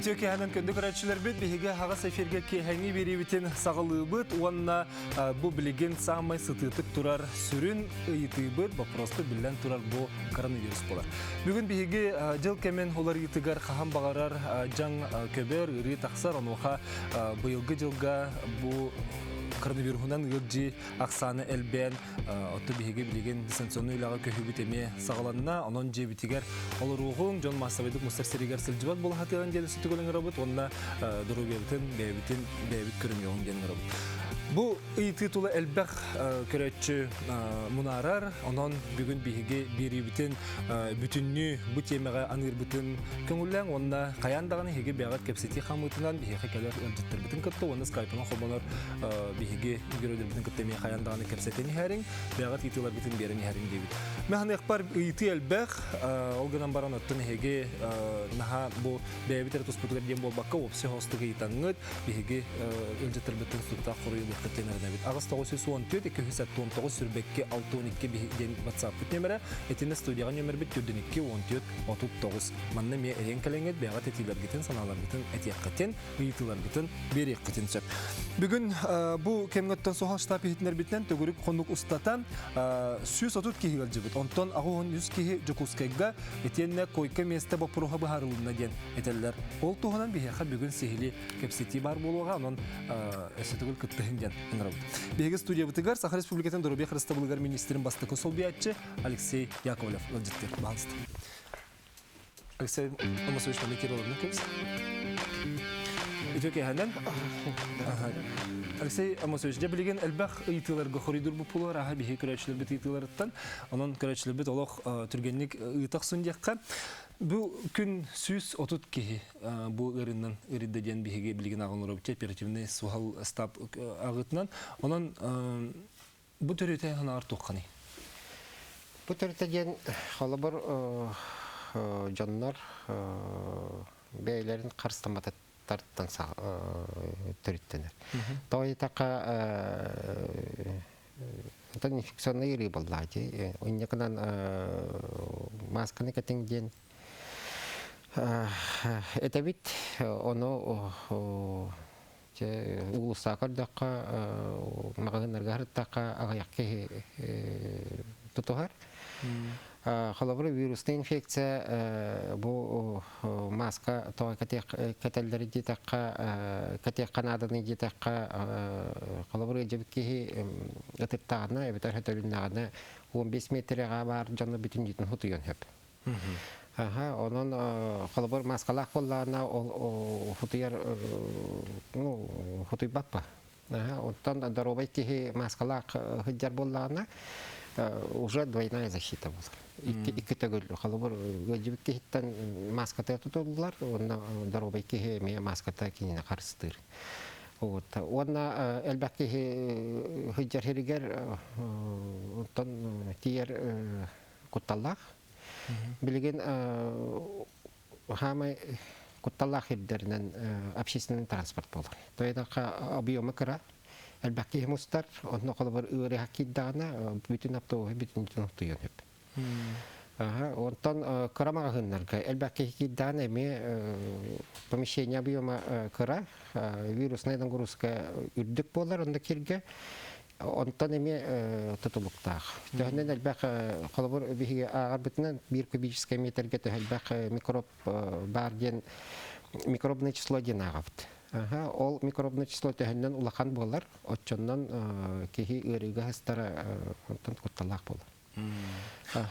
Үтүө киэһэнэн күндү көрөөччүлэрбит, биһиги аһаҕас эфиргэ киэһэҥҥи биэриибитин саҕалыыбыт уонна бу билигин саамай сытыытык турар сүрүн ыйытыыбыт, боппуруоспут биллэн турар бу коронавирус буолар. Бүгүн биһиги дьыл кэмин уларыйыытыгар хаһан баҕарар дьаҥ көбөр, ыарыы тахсар, онуоха быйылгы дьылга бу коронавируһунан ыалдьыы ахсаана элбээн, Оттон биһиги билигин дистанционнай үлэҕэ көһүүбүт эмиэ саҕаланна. Онон дьиэбитигэр олоруоҕуҥ, дьон маассабайдык мустар сиригэр сылдьыбат буола сатыаҕын диэн өссө төгүл ыҥырабыт уонна доруобуйабытын бэйэбитин бэйэбит көрүнүөҕүҥ диэн ыҥырабыт. Бу ыйытыы тула элбэх көрөөччү мунаарар. Онон бүгүн биһиги биэриибитин бүтүннүү бу тиэмэҕэ аныырбытын көҥүллээҥ уонна хайаан даҕаны эһиги бэйэҕит кэпсэтии хамыытынан биһиэхэ кэлэр ыалдьыттарбытын кытта уонна скайпынан холбонор биһиги геройдарбытын кытта эмиэ хайаан даҕаны кэпсэтэн иһэриҥ, бэйэҕит ыйытыыларгытын биэрэн иһэриҥ диэбит. Мин ыйытыы элбэх, ол гынан баран оттон эһиги наһаа бу бэйэбит эрэ туспутугар диэн буолбакка, уопсай хостук ыйытаҥҥыт, биһиги ыалдьыттарбыттан суттаах хоруйулуоххут диэн эрэнэбит. 8 914 279 сүрбэкки 62 диэн WhatsApp-пыт нөмэрэ, итиннэ студияҕа нөмербит 42 14 39. Манна эмиэ эрийэн кэлэҥҥит бэйэҕит этиилэргитин, санааларгытын этиэххитин, ыйытыыларгытын биэриэххитин сөп. Бүгүн бу кэмҥэттэн суһал штаб иһитиннэрбитинэн төгүрүк хонук устата 130 киһи ыалдьыбыт. Онтон 83 киһи Дьокуускайга итиэннэ койка миэстэ боппуруоһа быһаарылынна диэн этэллэр. Ол туһунан биһиэхэ бүгүн сиһилии кэпсэтии баар буолуоҕа, онон өссө төгүл кыттыһын диэн ыҥырабыт. Биһиги студиябытыгар Саха Республикатын доруобуйа харыстабылыгар министрин бастакы солбуйааччы Алексей Яковлев ыалдьыттыыр. Баһаалыста. Алексей Амосович Кирилловна көмүс. Үтүө киэһэнэн. Алексей Амосович, дьэ билигин элбэх ыйытыыларга хоруйдуур буппулар аха биһи көрөөччүлэрбит ыйытыыларыттан. Онон көрөөччүлэрбит олох түргэнник ыытахсун диэххэ. Бу күн 130 киһи бу ыарыынан ыарыйда диэн биһиги билигин ааҕан олоробут оперативный суһал штаб ааҕыытынан. Онон бу төрүтэ санааҕар туохханый? Бу төрүтэ диэн холобур дьоннор бэйэлэрин харыстамматыттартан төрүттэнэр. Тоҕо диэтэххэ онтон инфекционнай ыарыы буоллаҕа дии. Инньэ гынан маасканы кэтиҥ диэн этэбит. Ону Чэ, уулуссаҕа көрдөххө, маҕаһыыннарга сырыттахха аҕыйах киһи тутуһар. Холобура, вирусная инфекция бу мааска тоҕо кэтэллэр диэтэххэ, кэтиэххэ нааданы диэтэххэ, холобура, ыалдьыбыт киһи ытыртаҕына эбэтэр сөтөлүннэҕинэ 15 метрэҕэ баар дьону бүтүннүүтүн утуйуон сөп. Аха, онон холобур маскалаах буоллаҕына ол утуйар ну утуйбаппа. Аха, оттон доруобай киһи маскалаах сылдьар буоллаҕына уже двойная защита буолар. Икки төгүл холобур ыалдьыбыт киһиттэн маската тутуллар уонна доруобай киһи эмиэ маската кинини харыстыыр. Вот. Уонна элбэх киһи сылдьар сиригэр оттон тиийэр кутталлаах. Билигин хаамай кутталлаах ирдэринэн общественный транспорт буолар. Тоҕо объема кыра, элбэх киһи мустар, онно холобур ыарыһах киирдэҕинэ бүтүн автобуһу бүтүн утуйан сөп. Онтон кыра маҕаһыыннарга элбэх киһи киирдэҕинэ эмиэ помещение объема кыра, вирусная нагрузка үрдүк буолар онно киргэ Онтон эмиэ тутулуктаах. Төһөнөн элбэх, холобур, биһиги ааҕарбытынан биир кубическай метргэ төһө элбэх микроб баар диэн микробное число диэн ааҕабыт. Ол микробное число төһөннөн улахан буолар, оччоннон киһи ыарыыга сыстара онтон кутталаах буолар.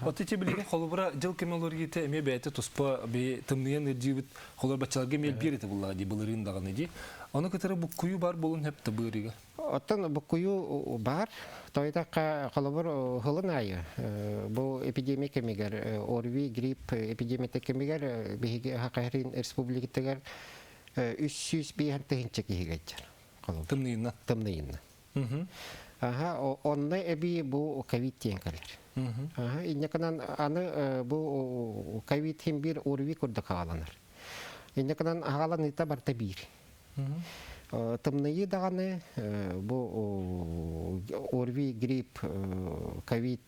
Вот ити билигин холобура дьыл кэм олоргита эмиэ бэйэтэ туспа би тымныйан ырдьыыбыт холор баччаларга эмиэ биир этэ буллаҕа дии былырыын даҕаны дии. Ону кытары буккуйуу бар буолун хөп табыырыга. Оттон буккуйуу баар. Тойтахха холобур хылын аайы бу эпидемия кэмигэр ОРВИ, грипп эпидемията кэмигэр биһиги Хахарин республикатыгар 305 тыһыынча киһи кэлдьэр. Тымныйынна. Тымныйынна. Аха, онно эбии бу ковид диэн кэлэр. Аха, инньэ аны бу ковид хим биир ОРВИ курдук хааланар. Инньэ гынан аҕаланыыта барыта биир. Тымныйыы даҕаны бу ОРВИ, грипп, ковид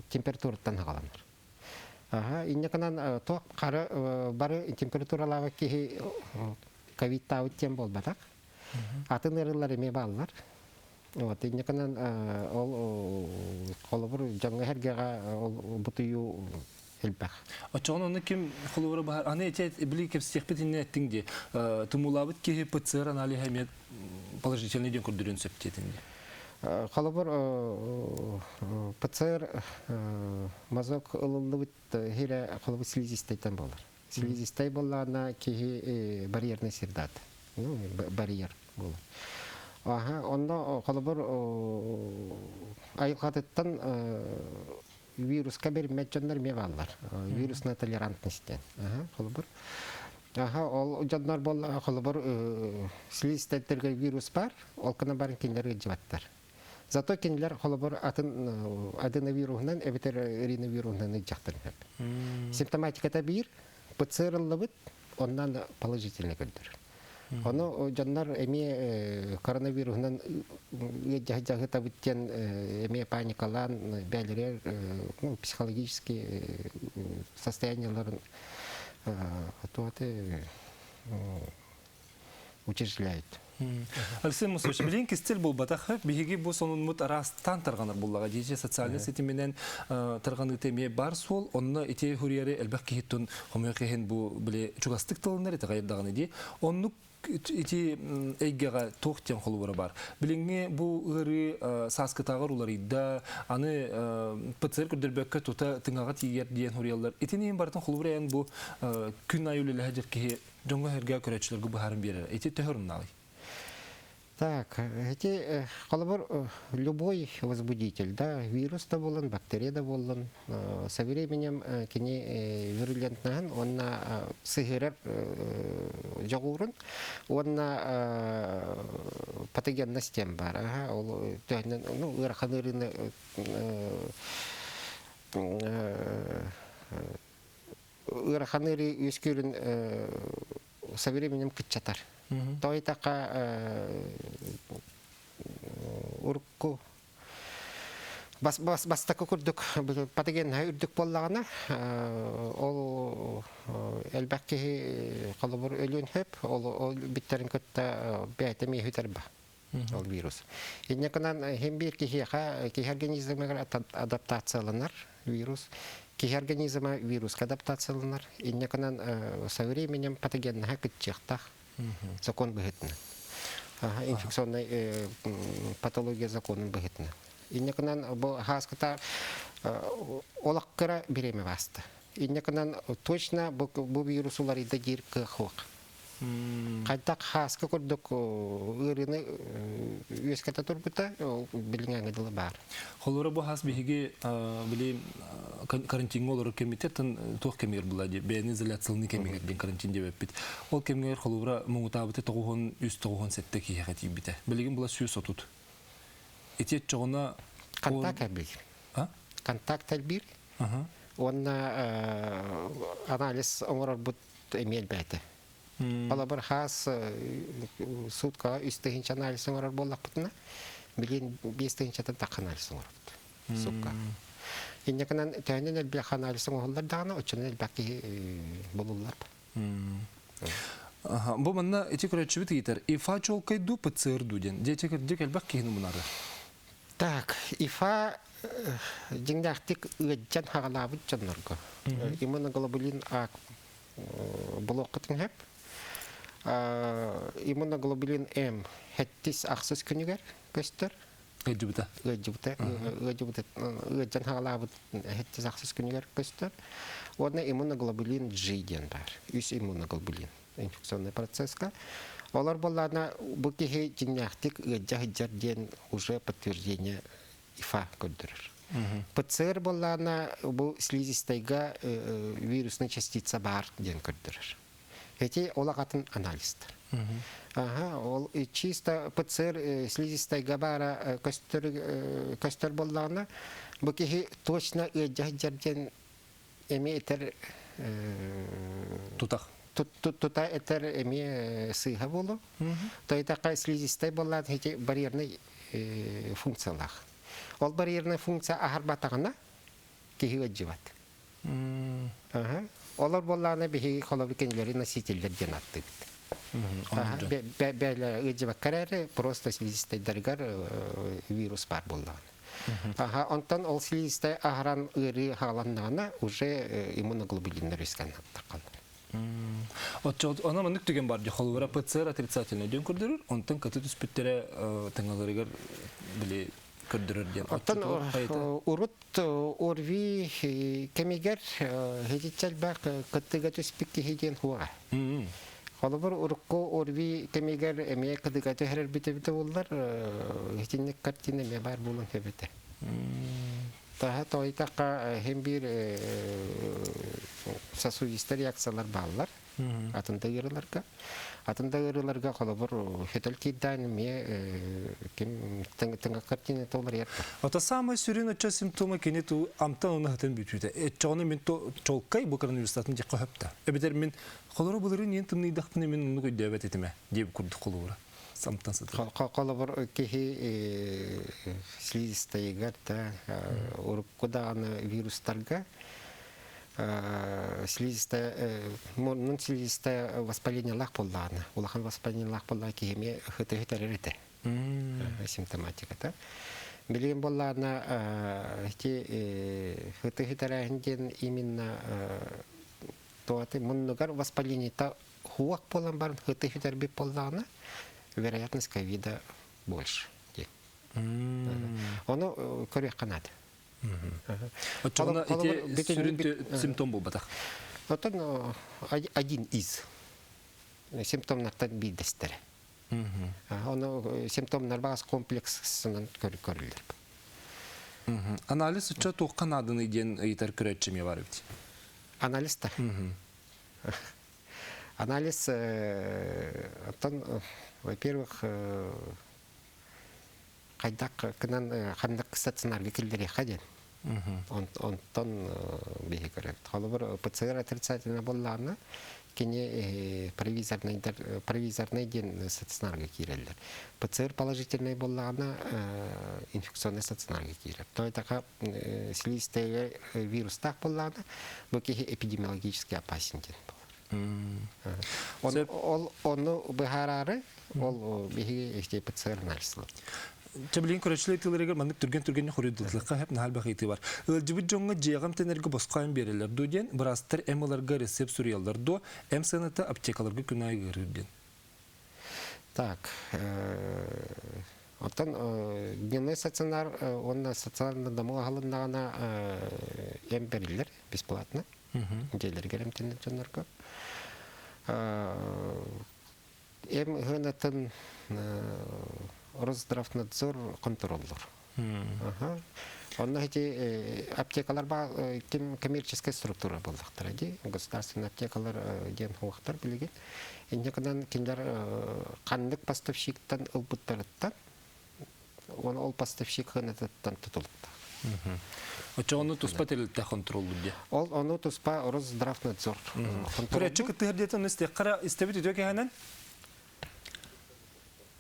температураттан аҕаланар. Аха, инньэ гынан туох хара бары температуралаабыт киһи ковидтаабыт диэн буолбатах. Атын ыарыылар эмиэ бааллар. Вот, инньэ ол холобур дьоҥҥо эргэҕэ ол бутуйуу элбэх. Оччоҕуна онно ким холобура баһар аны эти били кэпсиэхпит иннинэ эттиҥ дии тумуулаабыт киһи ПЦР аналиһа эмиэ положительный диэн көрдөрүөн сөп диэтиҥ дии. Холобур ПЦР мазок ылыллыбыт хире холобур слизистайтан буолар. Слизистай буоллаҕына киһи барьерный сирдат. Ну, барьер буолар. Аха, онно холобур айылҕатыттан вируска бериммэт дьоннор эмиэ бааллар. Вирусная толерантность диэн. Аха, холобур. Аха, ол дьоннор буолла холобур слизистайдарга вирус бар, ол гынан баран кинилэр ыалдьыбаттар. Зато кинилэр холобур атын аденовируһунан эбэтэр риновируһунан ыалдьахтарын сөп. Симптоматиката биир, ПЦР ыллыбыт, оннан положительный көрдөрөр. Ону дьоннор эмиэ коронавируһунан ыалдьаһытабыт диэн эмиэ паникалаан бээлэригэр ну, психологический состояниеларын туаты утяжеляют. Алексей Мусович, билин кистел буолбатах, биһиги бу сонунмут араастаан тарҕанар буллаҕа дии социальнай ситиминэн тарҕаныыта эмиэ бар суол, онно ити хуриери элбэх киһиттэн хомойуох иһин бу били чугастык тылыннар итэҕэйэр дии. Оннук ити эйгэҕэ туох диэн холобура бар. Билиҥҥи бу ыарыы сааскытааҕар уларыйда, аны ПЦР көрдөрбөккө тута тыҥаҕа тиийэр диэн хуруйаллар. Итини иһин барытын холобура эн бу күн айы үлэлэһэ дьэр киһи дьоҥҥо-сэргэ көрөөччүлэргэ быһааран биэрэр. Ити төһө оруннаалый? Так, эти холобур любой возбудитель, да, вирус да буолан, бактерия да буоллун, со временем кини вирулентнаһын уонна сыһыарар дьоҕуурун уонна патогенность диэн баар. Аха, ол төһөнөн ну, ыарахан ыарыыны ыарахан ыарыы үөскүүрүн со временем кыччатар. Тойтака урукку бас бас бастакы курдук патогеннаһа үрдүк буоллаҕына ол элбэх киһи холобур өлүөн сөп ол ол биттэрин кытта бэйэтэ эмиэ сүтэрбэ ол вирус. Инньэ гынан хим биир киһиэхэ киһи организмыгар адаптацияланар вирус. Киһи организма вируска адаптацияланар. Инньэ гынан со временем патогеннаһа кыччыахтаах закон быһыытынан. Инфекционный патология законун быһыытынан. Инньэ гынан бу хааскыта олох кыра бириэмэ бааста. Инньэ гынан точно бу вирус уларыйда диир кыах суох. Хайдах хааска курдук ыарыыны үөскэтэ турбута билиҥҥэ дылы баар. Холобура бу хас биһиги били карантиҥҥа олорор кэмитеттэн туох кэмигэр була дии бэйэни изоляцияланыы кэмигэр диэн карантин диэбэппит. Ол кэмигэр холобура муҥутаабыта 93-97 киһиэхэ тиийбитэ. Билигин була 130. Ити оччоҕуна Контакт элбиир. Контакт элбиир. Уонна анализ оҥорорбут эмиэ элбээтэ. Холобур, хаас суткаҕа 3 тыһыынча анализ оҥорор буоллахпытына, билигин 5 тыһыынчаттан тахха анализ оҥоробут сукка. Инньэ гынан төһөнөн элбэх анализ оҥоһуллар даҕаны, оччонон элбэх киһи булуллар. Бу манна ити көрөөччүбүт ыйытар, ИФА чуолкай дуу, ПЦР дуу диэн. Дьэ, кырдьык элбэх киһини мунары. Так, ИФА дьиҥнээхтик ыалдьан хаҕалаабыт дьоннорго иммуноглобулин А булуоххутун сөп. Иммуноглобулин М хэттис ахсыс күнүгэр көстөр. Ыалдьыбыта. Ыалдьыбыта. Ыалдьыбыта. Ыалдьан хаҕалаабыт хэттис ахсыс күнүгэр көстөр. Уонна иммуноглобулин G диэн баар. Үс иммуноглобулин инфекционный процесска. Олор буоллаҕына бу киһи дьиҥнээхтик ыалдьа сылдьар диэн уже подтверждение ИФА көрдөрөр. ПЦР буоллаҕына бу слизистайга вирусная частица баар диэн көрдөрөр. Эти олох атын анализтар. Ага, ол чисто ПЦР слизистайга баара көстөр көстөр буоллаҕына бу киһи точно ыалдьа сылдьар диэн эмиэ этэр Тутах. Тута этэр эмиэ сыыһа буолуо. Тойтаққа слизистай буоллаан ити барьерный функциялаах. Ол барьерный функция аһарбатаҕына киһи ыалдьыбат. Олор буоллаҕына биһиги холобур кинилэри носителлэр диэн ааттыыбыт. Бээлэ ыдьыбаккар эрэ просто слизистайдарыгар вирус бар буоллаҕына. Аха, онтон ол слизистай аһаран ыарыы хааланнаҕына уже иммуноглобулиннар үскэн таххаллар. Оччо онон маннык түгэн бар холобура ПЦР отрицательный диэн көрдөрөр, онтон кыты түспүттэрэ тыҥаларыгар били көрдөрөр диэн. Оттон урут ОРВИ кэмигэр хитиччэлбэх кыттыга түспүт киһи диэн хуоҕа. Холобур, урукку ОРВИ кэмигэр эмиэ кыдыга түһэрэрбит эбитэ буоллар, итинник картина эмиэ баар буолуон сөп этэ. Таһа тойтахха хем биир сосудистар реакциялар бааллар. Атын да ыарыыларга. Атын да ыарыыларга холобур хөтөл киирдээн эмиэ ким тыҥа картина толорuyar. Ото самый сүрүн оччо симптома кини ту амтан оны хатын бүтүүтэ. Эччоҕуна мин то чолкай бу коронавирустатын дьэххэ хөптө. Эбэтэр мин холоро былырын иэн тымныйдахпына мин оннук өйдөөбөт этиме диэбит курдук холобура. Самтан сытар. Холобур киһи слизистайыгар да урукку даҕаны вирустарга слизистая мурнун слизистая воспалениелаах буоллаҕына улахан воспалениелаах буоллаҕына киһи эмиэ хытыһытарар этэ симптоматиката билигин буоллаҕына ити хытыһытарааһын диэн именно туаты муннугар воспалениета хуак буолан баран хытыһытарбит буоллаҕына вероятность ковида больше диэн ону көрүөххэ наада. Оччоҕуна ити сүрүн симптом буолбатах. Оттон один из симптомнартан биирдэстэрэ. Ону симптомнар баас комплексынан көрүллэр. Анализ оччо туохха нааданы диэн ыйытар көрөөччү эмиэ бар эбит. Анализ та. Анализ оттон, во-первых, хайдах гынан ханнык стационарга киллэриэххэ диэн. Онтон биһи көрөбүт. Холобур, ПЦР отрицательно буоллаҕына, кини провизорнайдар провизорнай диэн стационарга киирэллэр. ПЦР положительный буоллаҕына, инфекционный стационарга киирэр. То это слизистая вирустаах буоллаҕына, бу киһи эпидемиологически опасен диэн буолар. Ол ону быһаараары ол биһиги ити ПЦР анализ Чэ билигин көрөөччүлэр тылларыгар маннык түргэн-түргэнник хоруйдууллахха сөп наһаа элбэх ыйытыы бар. Ыалдьыбыт дьоҥҥо дьиэҕэ эмтэнэргэ босхо эм биэрэллэр дуо диэн быраастар эм ыларга рецепт суруйаллар дуо? Эм сыаната аптекаларга күн аайы ыарыыр диэн. Так, оттон дневной стационар уонна стационарный дому аһылыннаҕына эм бэриллэр бесплатно. Дьиэлэригэр эмтэнэр дьоннорго. Эм ыһыанатын Росздравнадзор контроллуур. Онно ити аптекалар ба ким коммерческая структура буоллахтара дии. Государственный аптекалар диэн хуохтар билигин. Инньэ гынан кинилэр ханнык поставщиктан ылбыттарыттан Оны ол поставщик ханатыттан тутулуктаах. Оччоҕону туспа тэрилтэ контроллуур диye. Ол ону туспа Росздравнадзор Көрөччү кыттыһар диэтин истиэххэ истэбит үтүө кэһэнэн.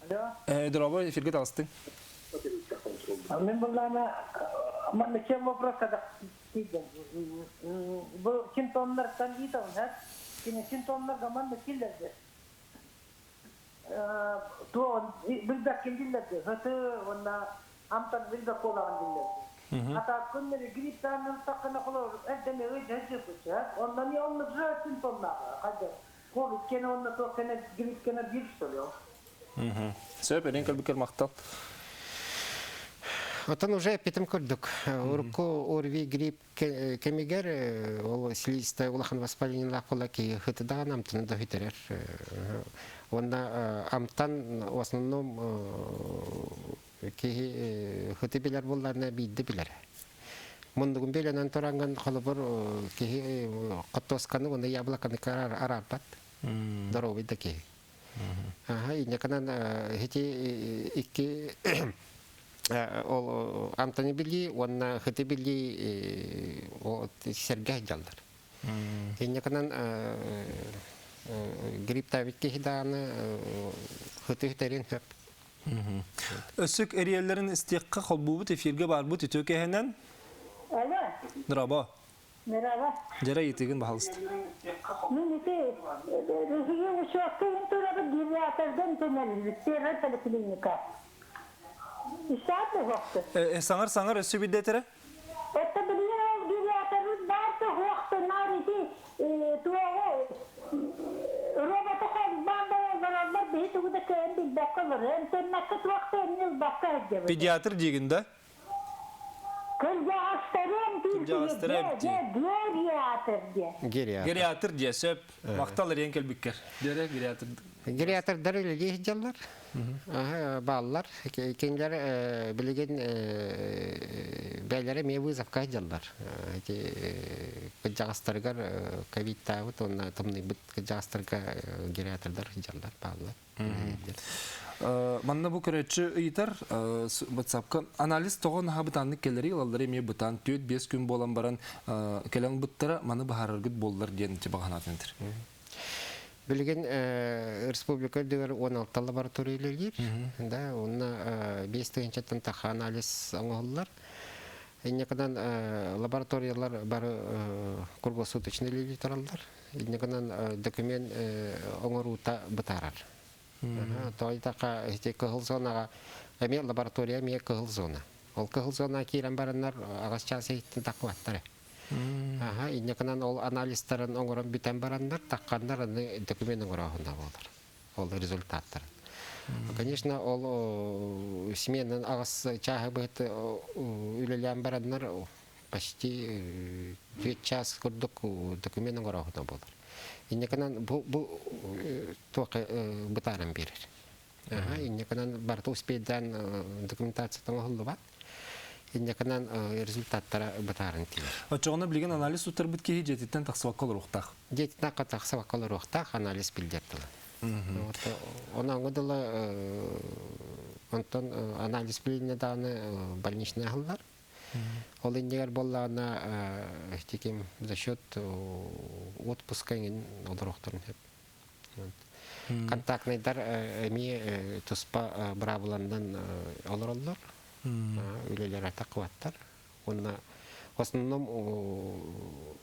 Алло. Дорообо эфирге таҕыстыҥ. Мен буллаана манна чем вопрос когда бу симптомнартан италын, кини симптомнарга манна киллерди. Туон билбэккин биллэрди. Хаты уонна амтан билбэк буолаҕын биллэрди. Ата күннэри грипптаанын таххына холор эрдэни ый дьэжжеппүччэ. Онно не онно же симптомнааҕа хайда. Ковид кene онно туох кene грипп кene биир что ли? Сөп, эрин кэлбиккэр махтал. Оттон уже эппитим курдук, урукку ОРВИ грипп кэмигэр ол слизистая улахан воспалениелаах буола киһи хытыдаҕан амтаны да бүтэрэр. Уонна амтан в основном киһи хыты билэр буолларына биирдэ билэр. Муннугун билэнэн туранган холобур киһи хоттуосканы уонна яблоканы араарбат. Здоровый да киһи. Аха, инньэ ити икки ол амтаны билии уонна хыты билии сэргэ сылдьаллар. Инньэ гынан грипптаабыт киһи даҕаны хыты үтэрин сөп. Өссүк эрийэллэрин истиэххэ холбуубут эфиргэ барбыт үтүө кэһэнэн. Алло. Дорообо. Merhaba. Дьэрэ ыйытыгын баһалыста. Мин ити биһиги учуокка турабыт гериатордан төнөлүбүт первая поликлиника. Исаат буһуохту. Саҥар саҥар өссө билдэтэрэ? Это билигин ол гериаторбыт баар туһуохту наар ити туоҕу роботу холбаан бараллар биһи тугу да кыайан билбэккэ олорор. Эмтэммэккэ туох да эмни ылбакка сылдьабыт. Педиатр диигин да? Кырдьаҕастары эмтиир Кырдьаҕастары эмтиир. Гериатр диэн. Гериатр. Гериатр диэ сөп. Махтал эриэн кэлбиккэр. Дьэрэ гериатр. Гериатрдар үлэлии сылдьаллар. Бааллар. Кинилэр билигин бэйэлэрэ эмиэ вызовка сылдьаллар. Ити кырдьаҕастарыгар ковидтаабыт уонна тымныйбыт кырдьаҕастарга гериатрдар сылдьаллар бааллар. Манна бу көрөөччү ыйытар WhatsApp-ка анализ тоҕо наһаа бытааннык кэлэри ылаллар эмиэ бытаан 4-5 күн буолан баран кэлэн ылбыттара маны быһаараргыт буоллар диэн баҕанаатын этэр. Билигин республика үрдүгэр 16 лаборатория үлэлиир. Да, онно 5 тыһыынчаттан тахха анализ оҥоһуллар. Инньэ лабораториялар бары круглосуточно үлэлии тураллар. Инньэ гынан документ оҥоруута бытаарар. Тоҕо ити кыһыл зонаҕа эмиэ лаборатория эмиэ кыһыл зона. Ол кыһыл зона киирэн бараннар аҕыс чаас иһиттэн таххыбаттар. Аха, инньэ гынан ол анализтарын оҥорон бүтэн бараннар, тахханнар аны документ оҥорооһуна буолар. Ол результаттарын. Конечно, ол сменан аҕыс чааһы быһыт үлэлээн бараннар почти 4 час курдук документ оҥорооһуна буолар. Инньэ гынан бу бу туох бытааран биэрэр. Инньэ гынан барыта успейдаан документацията оҥоһуллубат. Инньэ гынан результаттара бытааран тиийэр. Оччоҕуна билигин анализ туттарбыт киһи дьиэтиттэн тахсыбакка олоруохтаах. Дьиэтиттэн тахсыбакка олоруохтаах анализ билдэр тылы. Онон дылы онтон анализ билинне даҕаны больничный аһыллар. Ол иннигэр буоллаҕына тиким за счет отпуска эҥин олоруохтарын сөп. Контактныйдар эмиэ туспа быраабыланан олороллор, үлэлэрэ таххыбаттар. Уонна в основном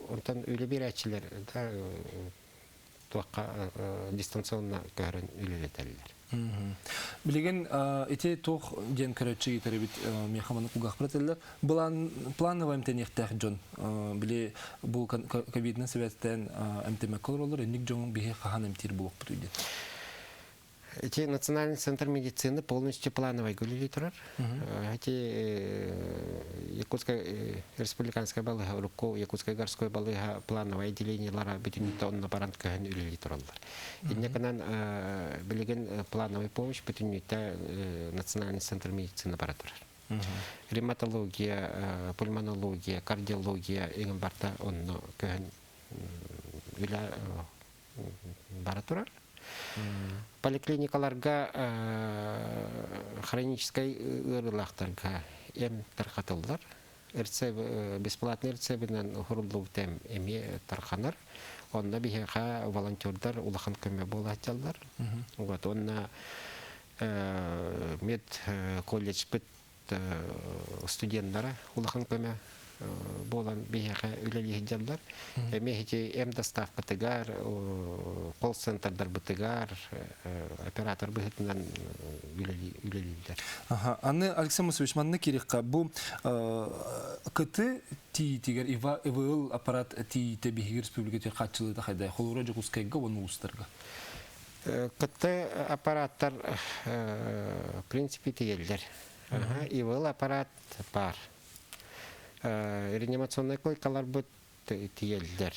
онтон үлэ биэрээччилэр да туохха дистанционно көһөрөн үлэлэтэллэр. Билигин ити туох диэн көрөөччү ыйытар эбит миэхэ маны кулгаахпар этэллэр. Планово эмтэниэхтээх дьон били бу ковидынан сибээстээн эмтэммэккэ олороллор, инник дьон биһи хаһан эмтиир буолуохпутуй диэн. Эти Национальный центр медицины полностью плановый үлэлии турар. Эти Якутская республиканская балыыһа, урукку Якутская городской балыыһа плановое отделениелара бүтүннүүтэ онно баран көһөн үлэлии тураллар. Инньэ гынан билигин плановый помощь бүтүннүүтэ Национальный центр медицины бара турар. Ревматология, пульмонология, кардиология эҥин барта онно көһөн үлэ бара турар. Поликлиникаларга хроническай ыарыылаахтарга эм тарҕатыллар. РЦ бесплатный РЦБинэн уһуруллубут эм эмиэ тарҕанар. Онно биһиэхэ волонтердар улахан көмө буолааччаллар. Вот уонна мед колледжпыт студеннара улахан көмө буолан биһиэхэ үлэлии сылдьаллар. Эмиэ ити эм доставкатыгар, колл-центрдарбытыгар оператор быһыытынан үлэлииллэр. Аны Алексей Мусович, манна кириэххэ бу КТ тиитигэр ИВЛ аппарат тиийитэ биһиги республикатыгар хааччылыыта хайдай холура Дьокуускайга уонна улуустарга? КТ аппараттар в принципе тиийэллэр. ИВЛ аппарат баар. Реанимационнай койкаларбыт тиийэллэр.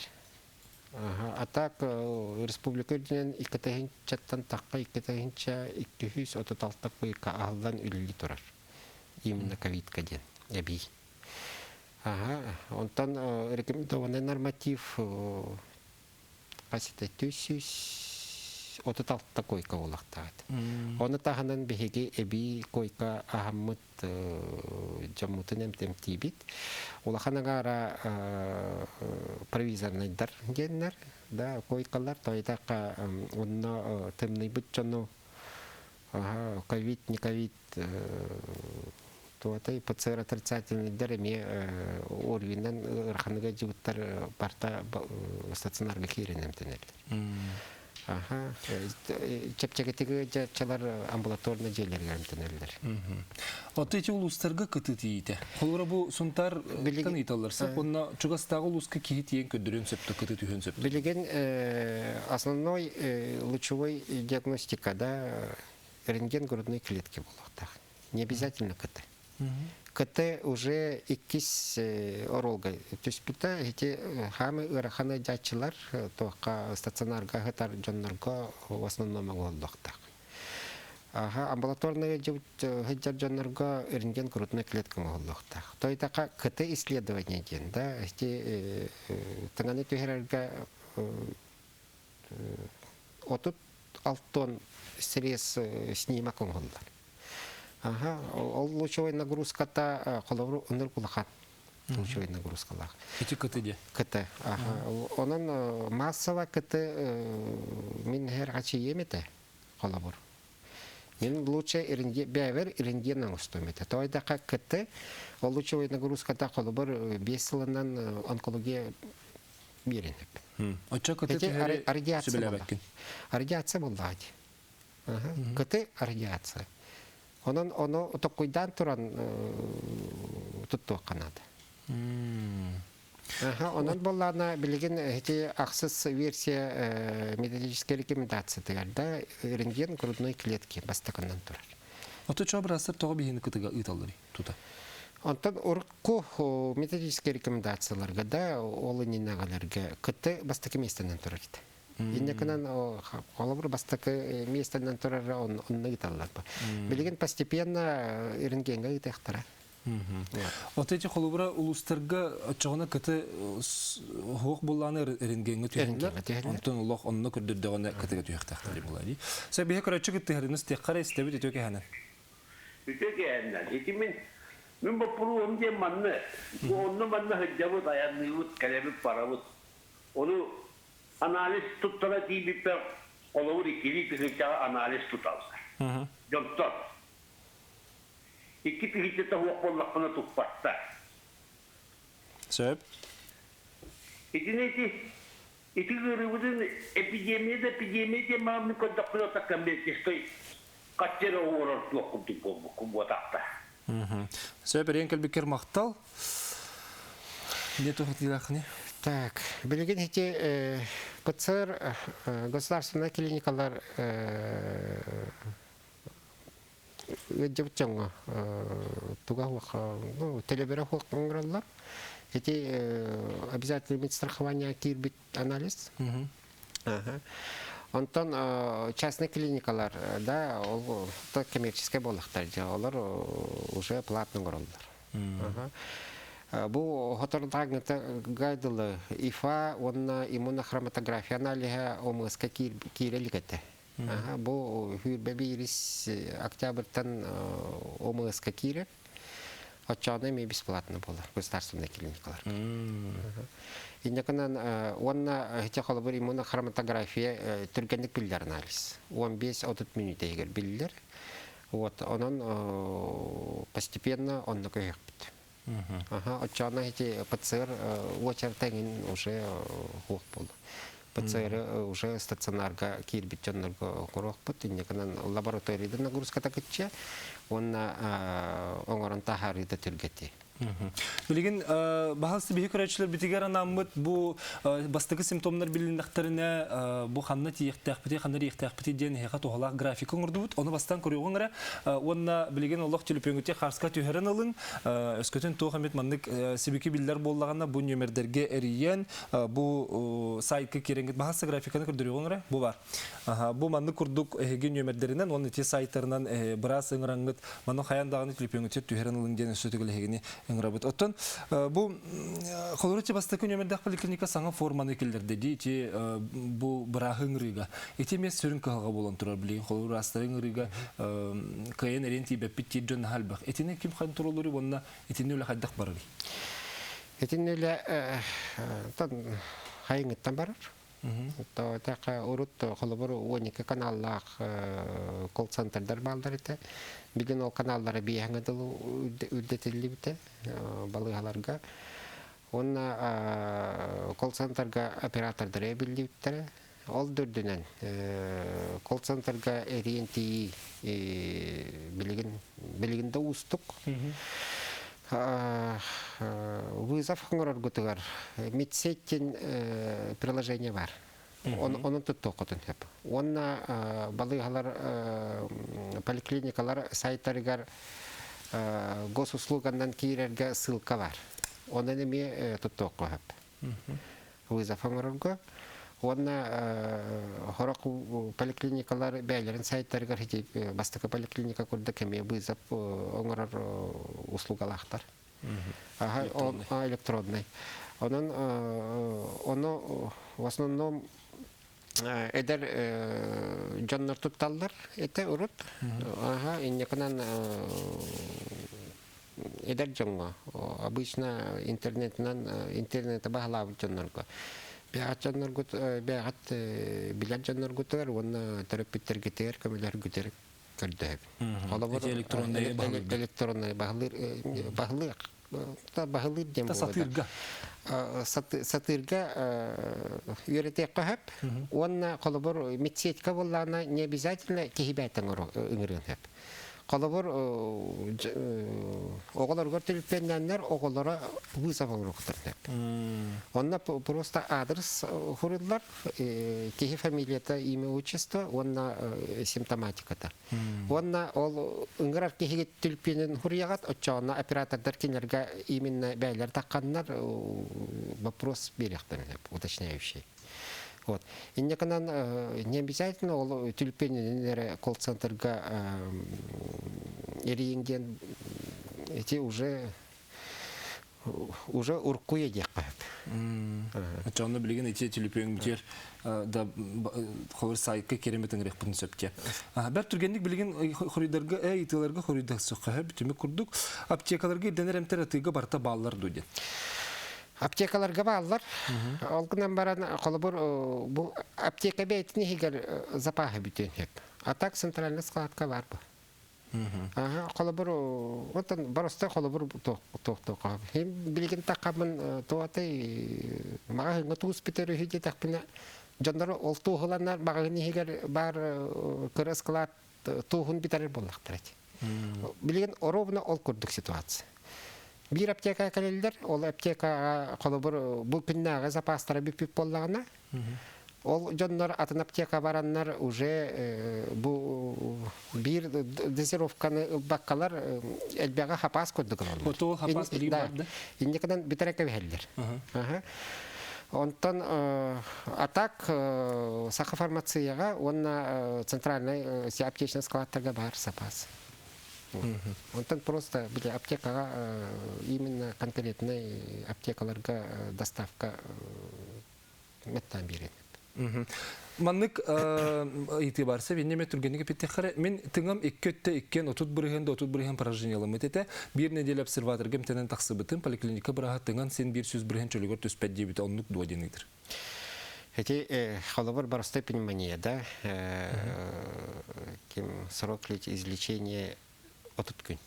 А так республика үрдүнэн 2 тыһыынчаттан тахха 2236 койка аһыллан үлэлии турар. Именно ковидка диэн эбии. Ага, онтон рекомендованный норматив хас 336 койка буолуохтаах. Ону таһынан биһиги эбии койка аһаммыт дьоммутун эмтиибит. Улахан аҥаара провизорнайдар диэннэр да койкалар тойтакка онно тымныйбыт дьону ковид не ковид. Туотай ПЦР отрицательныйдар эмиэ орвинан ыараханыга дьыбыттар барта стационарга киирэн эмтэнэллэр. Аха, чэпчэкитиги дьаччалар амбулаторно дьиэлэригэр эмтэнэллэр. Оттон ити улуустарга кытыы тиийиитэ. Холобура бу Сунтаар ыыталлар сөп, уонна чугастааҕы улууска киһи тиийэн көрдөрүөн сөп, кытыы түһүөн сөп. Билигин основной лучевой диагностика да рентген грудной клетки буолуохтаах. Не обязательно КТ. КТ уже иккис оруолга түспүтэ. Ити хаамы ыараханы дьааччылар туохха стационарга сытар дьоннорго в основном оҥоһуллуохтаах. Аха, амбулаторный сылдьар дьоннорго рентген грудной клетка оҥоһуллуохтаах. Тойтаха КТ исследование диэн да ити тыҥаны түһэрэргэ 36 срез снимок оҥоһуллар. Аха, ол лучевой нагрузката холобур оннук улахан лучевой нагрузкалаах. Ити КТ диэ? КТ. Аха. Онон массово КТ мин һэр ачыйыам этэ холобур. Мин лучше бэйэбэр рентген оҥостуом этэ. Тоойдаха КТ ол лучевой нагрузката холобур 5 сылынан онкология биэрэн Оччо КТ түһэри сүбэлээбэккин? Радиация буоллаҕа дии. КТ радиация. Онон ону токкуйдаан туран туттуохха наада. Онон буоллаҕына билигин ити ахсыс версия методическай рекомендациятыгар да рентген грудной клетки бастакынан турар. Ото чо быраастар тоҕо биһини кытыга ыыталларый тута? Онтон урукку методическай рекомендацияларга да ол иннинэҕэлэргэ КТ бастакы миэстэнэн турар этэ. Иннекынан холобур бастакы миэстэнэн турар онно ыыталлар. Билигин постепенно рентгеҥҥэ ыытыахтара. Вот эти холобура улуустарга оччоҕуна кыты хуох буллааны рентгеҥҥэ түһэллэр. Онтон олох онно көрдөрдөҕүнэ кытыга түһүөхтээхтэр буолаа дии. Сэ биһи көрөччү кыттыһарыныс тиэххэ истэбит үтүө кэһэнэн. Үтүө кэһэннэн. Ити мин боппуруоһум диэн манны. Бу онно манна сылдьабыт, айанныыбыт, кэлэбит, барабыт. Ону анализ туттара тиийбиппэр холобур иккилии тыһыынчаҕа анализ туталлар. Дьонтон. Икки тыһыынчата суох буоллахпына туппаттар. Сөп. Итини ити ити ыарыыбытын эпидемия да эпидемия диэн маамны көрдөхпүнэ ота коммерческой хаччы эрэ уорар туох курдук буолбуккун буотахта. Сөп, эриэн кэлбиккэр махтал. Не тухатыылааххыный? Так, билигин ити ПЦР государственная клиникалар ыалдьыбыт дьоҥҥо туга суох, ну, төлөбүрэ суох оҥороллор. Ити обязательно медстрахование киирбит анализ. Онтон частный клиникалар да ол коммерческай буоллахтар дьэ олор уже платно оҥороллор. Бу хотордааҥҥыта гайдылы ИФА уонна иммунохроматография аналиһа ОМС-ка киирэ илик этэ. Бу сүүрбэ биирис октябрьтан ОМС-ка киирэр. Оччоҕуна эмиэ бесплатно буолар государственнай клиникаларга. Инньэ уонна ити холобур иммунохроматография түргэнник биллэр анализ. 15-30 мүнүүтэ иһигэр биллэр. Вот, онон постепенно онно көһүөхпүт. Аха, оччоҕуна ити ПЦР уочарата эҥин уже суох буолла. ПЦР уже стационарга киирбит дьоннорго оҥоруохпут. Инньэ гынан лабораторияда нагрузката кычча уонна оҥорон таһаарыыта түргэтиэ. Билигин баһылсы биһи көрөөччүлэр битигэр анаммыт бу бастакы симптомнар билиннэхтэринэ бу ханна тиийиэхтээхпитий, ханна ириэхтээхпитий диэн эһиэхэ туһалаах графика оҥордубут. Ону бастаан көрүөҕүҥ эрэ уонна билигин олох түлүпүөҥҥүтэ хаарска түһэрэн ылыҥ. Өскөтүн туох эмит маннык сибики биллэр буоллаҕына бу нүөмэрдэргэ эрийэн бу сайтка киирэҥҥит баһылсы графиканы көрдөрүөҕүҥ эрэ бу бар. Бу маннык курдук эһиги нүөмэрдэринэн уонна ити сайтарынан быраас ыҥыраҥҥыт манна хайаан даҕаны түлүпүөҥҥүтүгэр түһэрэн ылыҥ диэн өссө төгүл эһигини ыҥырабыт. Оттон бу холобур ити бастакы нүөмэрдээх поликлиника саҥа форманы киллэрдэ дии ити бу бырааһы ыҥырыыга. Ити эмиэ сүрүн кыһалҕа буолан турар билигин холобур быраастары ыҥырыыга кыайан эриэн тиийбэппит диир дьон наһаа элбэх. Итини ким хонтуруоллууруй уонна итинни үлэ хайдах барарый? Итинни үлэ хайыҥыттан барар. Тоҕо урут холобур 12 каналлаах колл-центрдар бааллар этэ. Билигин ол каналлара биэһэҥэ дылы үрдэтиллибитэ балыыһаларга. Уонна колл-центрга оператордары эбиллибиттэрэ. Ол да үрдүнэн колл-центрга эрийэн тиийии билигин билигин да уустук. Вызов оҥороргутугар медсеть приложение бар. Онон туттуоххутун сөп. Уонна балыыһалар поликлиникалар сайтарыгар госуслуганнан киирэргэ ссылка бар. Онон эмиэ туттуохха сөп. Вызов оҥорорго. Уонна сорох поликлиникалар бэйэлэрин сайтарыгар бастакы поликлиника курдук эмиэ вызов оҥорор услугалаахтар. Электронный. Онон ону в основном эдэр дьоннор тутталлар этэ урут. Аха, иннекынан эдэр дьоҥҥо обычно интернетинэн интернети баһылаабыт дьоннорго бэйэҕит дьонноргут бэйэҕит билэр дьонноргутугар уонна төрөппүттэргитигэр көмөлөргүтүгэр көрдөһөбүн. Холобур электроннай баһылыыр баһылыах баһылыыр диэн сатыырга сатыырга үөрэтиэххэ сөп уонна холобур медсетька буоллаҕына не обязательно киһи бэйтэн ыҥырыан сөп. Холобур, оҕолоргор төлөпүөннээннэр оҕолоро вызов оҥоруохтарын сөп. Онно просто адрес хуруллар, киһи фамилията, имя, отчество уонна симптоматиката. Уонна ол ыҥырар киһигит төлөпүөнүн хуруйаҕат, оччоҕуна оператордар кинилэргэ именно бэйэлэр тахханнар вопрос биэриэхтэрин сөп, уточняющий. Вот. Инньэ гынан не обязательно ол түлпүөнүнэн эрэ колл-центрга эрийиҥ диэн эти уже уже уркуйа диэххэ сөп. Оччоҕуна билигин ити түлүпүөҥмүтүгэр да холор сайтка киремит ыҥырыахпытын сөп диэ. Бэрт түргэнник билигин хоруйдарга ыйытыыларга хоруйдасыахха сөп түмүк курдук аптекаларга ирдэнэр эмтэр атыыга барыта бааллар дуу диэн. Аптекаларга бааллар. Ол гынан баран, холобур, бу аптека бэйэтин иһигэр запаһы бүтүөн сөп. А так центральный складка бар бу. Ага, холобур, оттон барыста холобур туох билигин таххаммын туотай маҕаһыыҥҥа туус бүтэр үһү диэтэхпинэ дьоннор ол туоһуланнар маҕаһыын иһигэр баар кыра склад туоһун бүтэрэр буоллахтара ити. Билигин ровно ол курдук ситуация. Биир аптека кэлэллэр, ол аптекаҕа холобур бу күннээҕи запастара бүппүт буоллаҕына, ол дьоннор атын аптека бараннар уже бу биир дозировканы ылбаккалар элбэҕи хапаас курдук ылаллар. Отоо хапаас билии бар да? Инникинэн бүтэрэ кэбиһэллэр. Онтон а так Саха фармацияҕа уонна центральный аптечный складтарга баар запас. Онтон просто били аптекаҕа именно конкретный аптекаларга доставка меттан биэрэн. Маннык ыйытыы барса бинне түргэнник эпиттеххere мин тыҥам икки өттө иккен 30 бырыһын да 30 бырыһын поражениеламмыт этэ. Биир неделя обсерваторга эмтэнэн тахсыбытым поликлиника быраһа тыҥан син 100 бырыһын чөлүгэр түспэт диэбитэ оннук дуо диэн ыйытыр. Эти холобур простой пневмония, да, ким срок излечения 30 күн.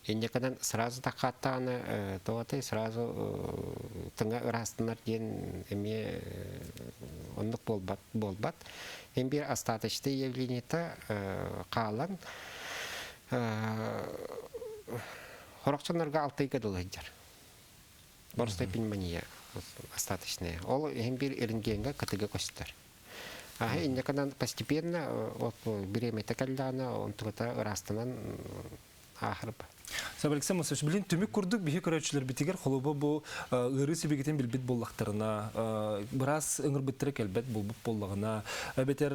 Иннеканан сразу таххаттааны тоҕотой сразу тыҥа ыраастынар диэн эмиэ оннук буолбат буолбат. Эм биир остаточный явлениета хаалан хорохчоннорго 6 ыйга дылы сылдьар. Простой пневмония остаточная. Ол иһин биир рентгенга кытыга көстөр. Аһы иннеканан постепенно вот бириэмэтэ кэллэҕинэ онтугата ыраастанан ааһарба. Алексей Мосович, билин түмүк курдук биһи көрөөччүлэрбитигэр холобу бу ыарыы сибигитин билбит буоллахтарына, быраас ыҥырбыттара кэлбэт булбут буоллаҕына, эбэтэр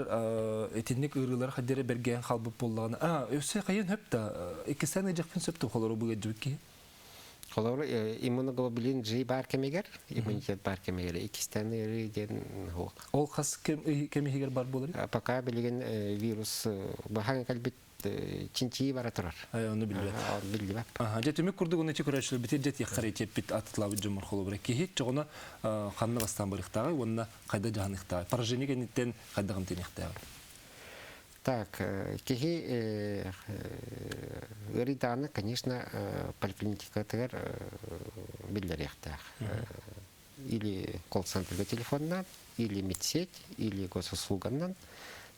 итинник ыарыылар хаддere бэргээн халбыт буоллаҕына, а өссө хайын хөп да, иккисен ыдьахпын сөп холору бу ыдьыбыт киһи. Холобур иммуноглобулин G баар кэмигэр, иммунитет баар кэмигэр иккистэн ыарыы диэн Ол хас кэмигэр бар буолар? Пока билигин вирус баһан кэлбит. Чинчийии бара турар. Оны билбэт. Биллибэт. Дьэ түмүк курдук уну көрөөччүлэр битир дьэ тиэххэр этиэппит атытлаабыт дьоммор холобура киһи чоҕуна ханна бастаан барыахтааҕый уонна хайда дьаһаныахтааҕый? Поражение кэнниттэн хайдах эмтэниэхтээҕий? Так, киһи ыарыйдаҕына, конечно, поликлиникатыгар биллэриэхтээх. Или колл-центрга телефоннаан, или медсеть, или госуслуганнан,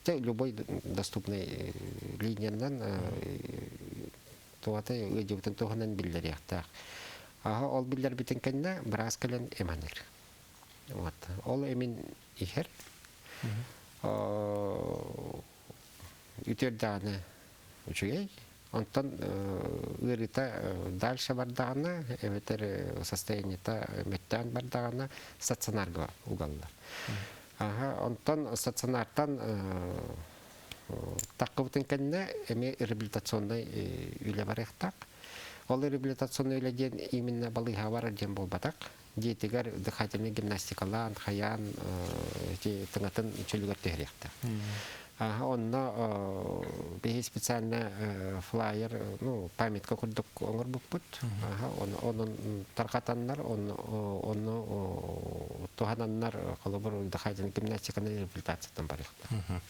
любой доступный линиянан туата ыалдьыбытын туһунан биллэриэхтээх. Аха ол биллэрбитин кэннэ быраас кэлэн эманыр. Вот. Ол эмин иһэр. Үтүөрдэҕинэ үчүгэй. Онтон ыарыыта дальше бардаҕына, эбэтэр состояниета мөттөөн бардаҕына стационарга угаллар. Аха, онтон стационартан таххыбытын кэннэ эмиэ реабилитационнай үлэ барыахтаах. Ол реабилитационнай үлэ диэн именно балыыһаҕа барар диэн буолбатах. Дьиэтигэр дыхательнай гимнастикалаан, хайаан ити тыҥатын чөлүгэр түһэриэхтээх. Онно биһи специально флайер, ну, памятка курдук оҥорбуппут. Онон тарҕатаннар, ону туһананнар, холобур, дыхательнай гимнастиканы реабилитацияттан барыахтаах.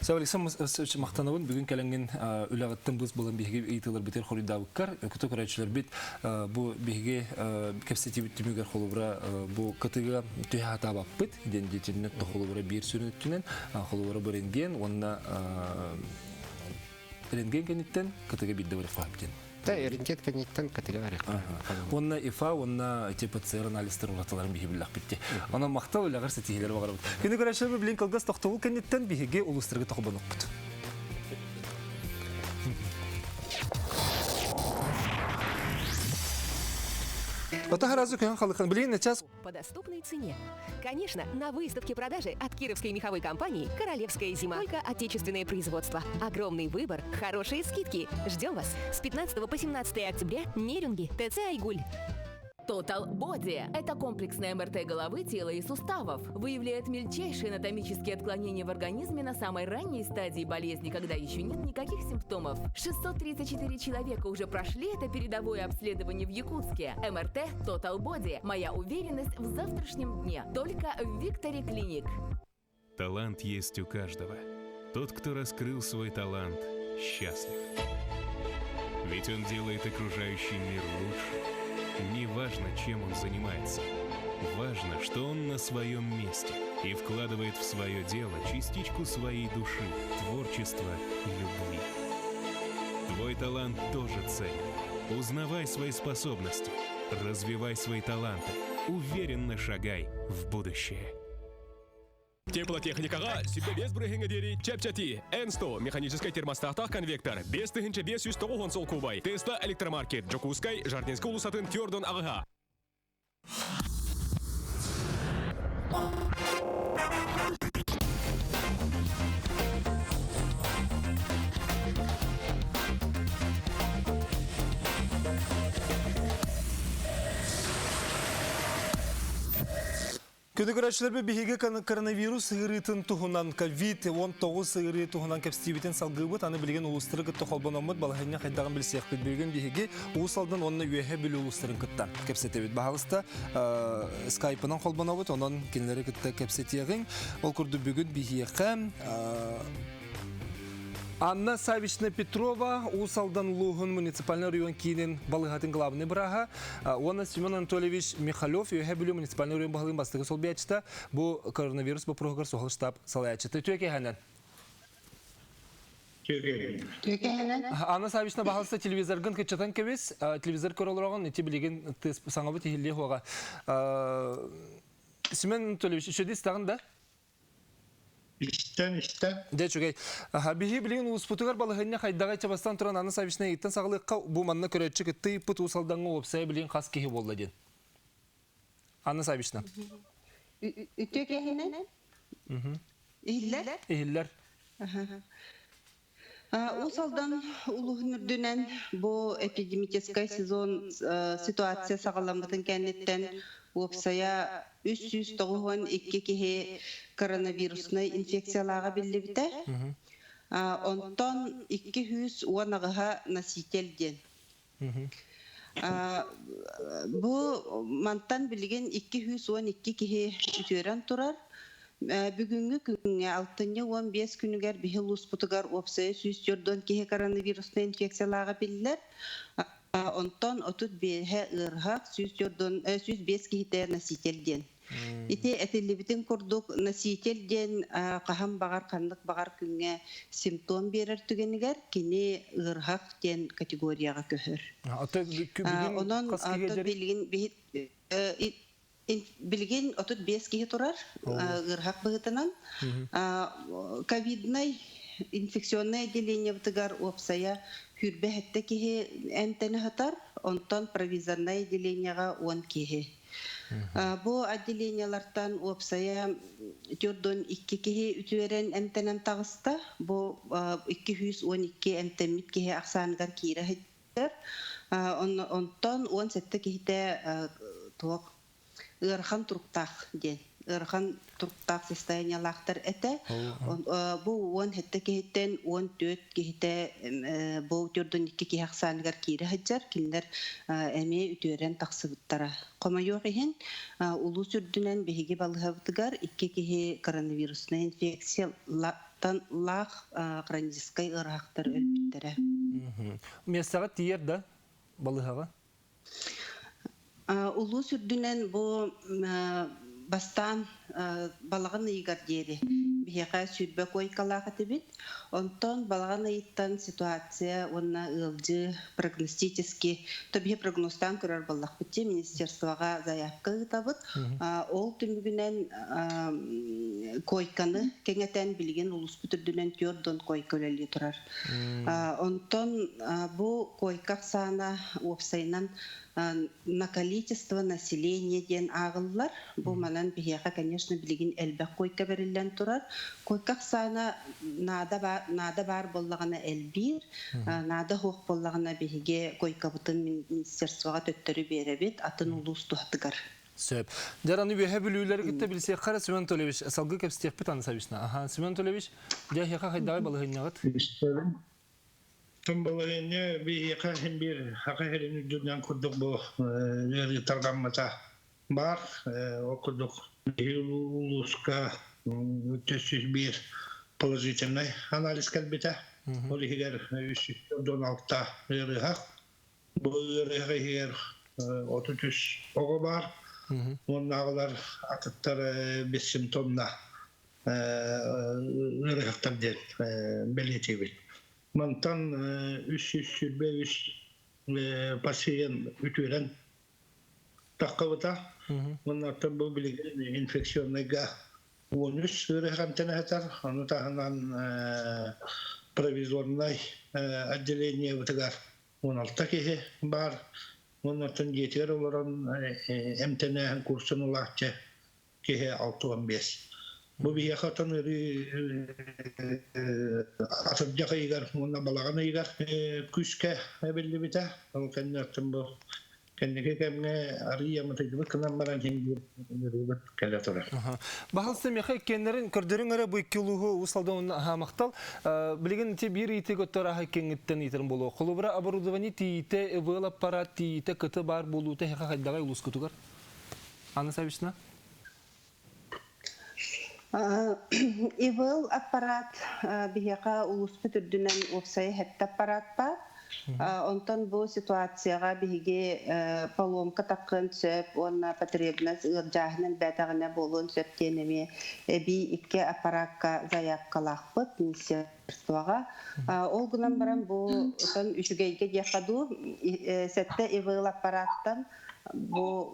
Сау Александр махтанабын бүгүн кэлэҥҥин үлэҕиттэн быыс булан биһиги ыйытыыларбытыгар хоруйдаабыккар өкүтэ көрөөччүлэрбит бу биһиги кэпсэтиибит түмүгэр холобура бу кытыга түһэ сатаабаппыт диэн диэтиннэ холобура биир сүрүн өттүнэн холобура бу рентген уонна рентген кэнниттэн кытыга биирдэ барыахха диэн Да, рентген кэнниттэн кытыга барыахха. Уонна ИФА уонна ТПЦР анализтар уратыларын биһи биллэхпит. Онон махтал үлэҕэр ситиһиилэр баҕарабыт. Күнү көрөөччүлэр билин кылгас тохтобул кэнниттэн биһиги улуустарга тохобонукпут. Ота харазы көһөн халыхан билин час по доступной цене. Конечно, на выставке продажи от кировской меховой компании «Королевская зима». Только отечественное производство. Огромный выбор, хорошие скидки. Ждем вас с 15 по 17 октября Нерюнги, ТЦ «Айгуль». Total Body – это комплексное МРТ головы, тела и суставов. Выявляет мельчайшие анатомические отклонения в организме на самой ранней стадии болезни, когда еще нет никаких симптомов. 634 человека уже прошли это передовое обследование в Якутске. МРТ Total Body – моя уверенность в завтрашнем дне. Только в Викторе Клиник. Талант есть у каждого. Тот, кто раскрыл свой талант, счастлив. Ведь он делает окружающий мир лучше. Не важно, чем он занимается. Важно, что он на своем месте и вкладывает в свое дело частичку своей души, творчества и любви. Твой талант тоже ценен. Узнавай свои способности, развивай свои таланты, уверенно шагай в будущее. Теплотехникаға сүбе без бұрыхыңы дери чәп-чәти. N100 механический термостатах конвектор. 5509 сол кубай. Тесла электромаркет. Джокускай, Жардинский улусатын Тёрдон ағыға. Күнү көрөөччүлэрбит биһиги коронавирус ыарыытын туһунан COVID-19 ыарыы туһунан кэпсиибитин салгыыбыт. Аны билигин улуустары кытта холбономмут балаһыанньа хайдаҕын билсиэхпит. Бүгүн биһиги Уус Алдан уонна Үөһэ Бүлүү улуустарын кытта кэпсэтэбит. Баһаалыста скайпынан холбонобут, онон кинилэри кытта кэпсэтиэҕиҥ. Ол курдук бүгүн биһиэхэ Анна Савична Петрова, Уус Алдан улууһун муниципальный район киинин балыыһатын главный бырааһа, уонна Семен Анатольевич Михалев, Үөһэ Бүлүү муниципальный район баһылыгын бастакы солбуйааччыта, бу коронавирус боппуруоһугар суһал штаб салайааччыта. Үтүө киэһэнэн. Анна Савична баһалыста телевизоргын кыччатан кэбис, телевизор көрө олороҕун, ити билигин саҥабыт иһиллиэ хуоҕа. Семен Анатольевич, үчүгэй истэҕин да? Истэн, истэн. Дьэ, үчүгэй. Биһи билигин улууспутугар балаһыанньа хайдаҕай чабастан туран Анна Савична ыйыттан саҕалыахха бу манна көрөөччү кытта ыйыппыт Уус Алдаҥҥа уопсайа билигин хас киһи буолла диэн. Анна Савична. Үтүө киһинэн? Иһиллэр? Иһиллэр. Уус Алдан улууһун үрдүнэн бу эпидемическай сезон ситуация саҕаламмытын кэнниттэн уопсайа 392 киһи коронавируснай инфекциялааҕа биллибитэ. Онтон 218-һа носитель диэн. Бу мантан билигин 212 киһи үтүөрэн турар. Бүгүҥҥү күҥҥэ алтынньы 15 күнүгэр биһи улууспутугар уопсайа 104 киһи коронавируснай инфекциялааҕа биллэр. Онтон 35-һэ ыарыһах, 105 киһитэ носитель диэн. Ити этиллибитин курдук, носитель диэн хаһан баҕар ханнык баҕар күҥҥэ симптом биэрэр түгэнигэр кини ыарыһах диэн категорияҕа көһөр. Онон билигин билигин 35 киһи турар ыарыһах быһыытынан. Ковиднай инфекционнай отделениебытыгар уопсайа 27 киһи эмтэнэ сытар, онтон провизорнай отделениеҕа 10 киһи. Бу отделениелартан уопсайа 42 киһи үтүөрэн эмтэнэн таҕыста. Бу 212 эмтэммит киһи ахсааныгар киирэ сылдьар. Онтон 17 киһитэ туох ыарахан туруктаах диэн ыарахан туруктаах состояниелаахтар этэ. Бу 17 киһиттэн 14 киһитэ бу 42 киһи ахсааныгар киирэ сылдьар. Кинилэр эмиэ үтүөрэн тахсыбыттара. Хомойуох иһин, улуус үрдүнэн биһиги балыыһабытыгар икки киһи коронавируснай инфекциялартан лаах хроническай ыарыһахтар өлбүттэрэ. Миэстэҕэ тиийэр да балыыһаҕа? Улуус үрдүнэн бу бастаан балаҕан ыйыгар диэри биһиэхэ 20 куойкалаах этибит. Онтон балаҕан ыйыттан ситуация уонна ыалдьыы прогностически, то биһи прогнозтаан көрөр буоллахпыт дии, министерствоҕа заявка ыытабыт. Ол түмүгүнэн куойканы кэҥэтэн билигин улууспут үрдүнэн 4 куойка үлэлии турар. Онтон бу койка ахсаана уопсайынан на количество населения диэн ааҕыллар. Бу манан биһиэхэ, конечно, билигин элбэх койка бэриллэн турар. Койка ахсаана наада баар, наада баар буоллаҕына элбиир, наада суох буоллаҕына биһиги койкабытын министерствоҕа төттөрү биэрэбит атын улуус туһатыгар. Сөп. Дьараны үөһэ бүлүүлэри кытта билсиэххэ эрэ Семен Анатольевич, салгыы кэпсэтиэхпит Анна Саввична. Аха, Семен Анатольевич, дьэ эһиэхэ хайдаҕай балаһыанньаҕыт? Истэбин. Тон балаһыанньа биһиэхэ син биир саха сирин үрдүнэн курдук бу ыарыы тарҕаммыта баар. Ол курдук биһи улууска 301 положительнай анализ кэлбитэ. Ол иһигэр 346 ыарыһах. Бу ыарыһах иһигэр 33 оҕо баар. Уоннааҕылар атыттар бессимптомно ыарыһахтар диэн бэлиэтиибит. Мантан 323 пациент үтүөрэн таххыбыта. Уоннаттан бу билигин инфекционнайга 13 ыарыһах эмтэнэ сытар. Ону таһынан провизорнай отделениебытыгар 16 киһи баар. Уоннаттан дьиэтигэр олорон эмтэнээһин курсун ылааччы киһи 65. Бу биһиэхэ отон ыарыы атырдьах ыйыгар уонна балаҕан ыйыгар күүскэ эбиллибитэ. Ол кэнниттэн бу кэнники кэмҥэ арыый аматыйдыбыт гынан баран иһин ыарыыбыт кэлэ турар. Баһылса миэхэ иккиэннэрин көрдөрүҥ эрэ бу икки улууһу Уус Алдан аһаамахтал. Билигин ити биир ыйытыы көттөр аһа иккиэҥҥиттэн ыйытарым буолуо. Холобура, оборудование тиийитэ, ИВЛ аппарат тиийитэ, кыты баар буолуута эһиэхэ хайдаҕай улуускутугар? Анна Саввична? ИВЛ аппарат биһиэхэ улууспут үрдүнэн уопсайа сэттэ аппарат баар. Онтон бу ситуацияҕа биһиги поломка таххыан сөп уонна потребность ыалдьааһын элбээтэҕинэ буолуон сөп диэн эмиэ эбии икки аппаракка заявкалаахпыт министерствоҕа. Ол гынан баран бу отон үчүгэйгэ диэххэ дуу, сэттэ ИВЛ аппараттан Бу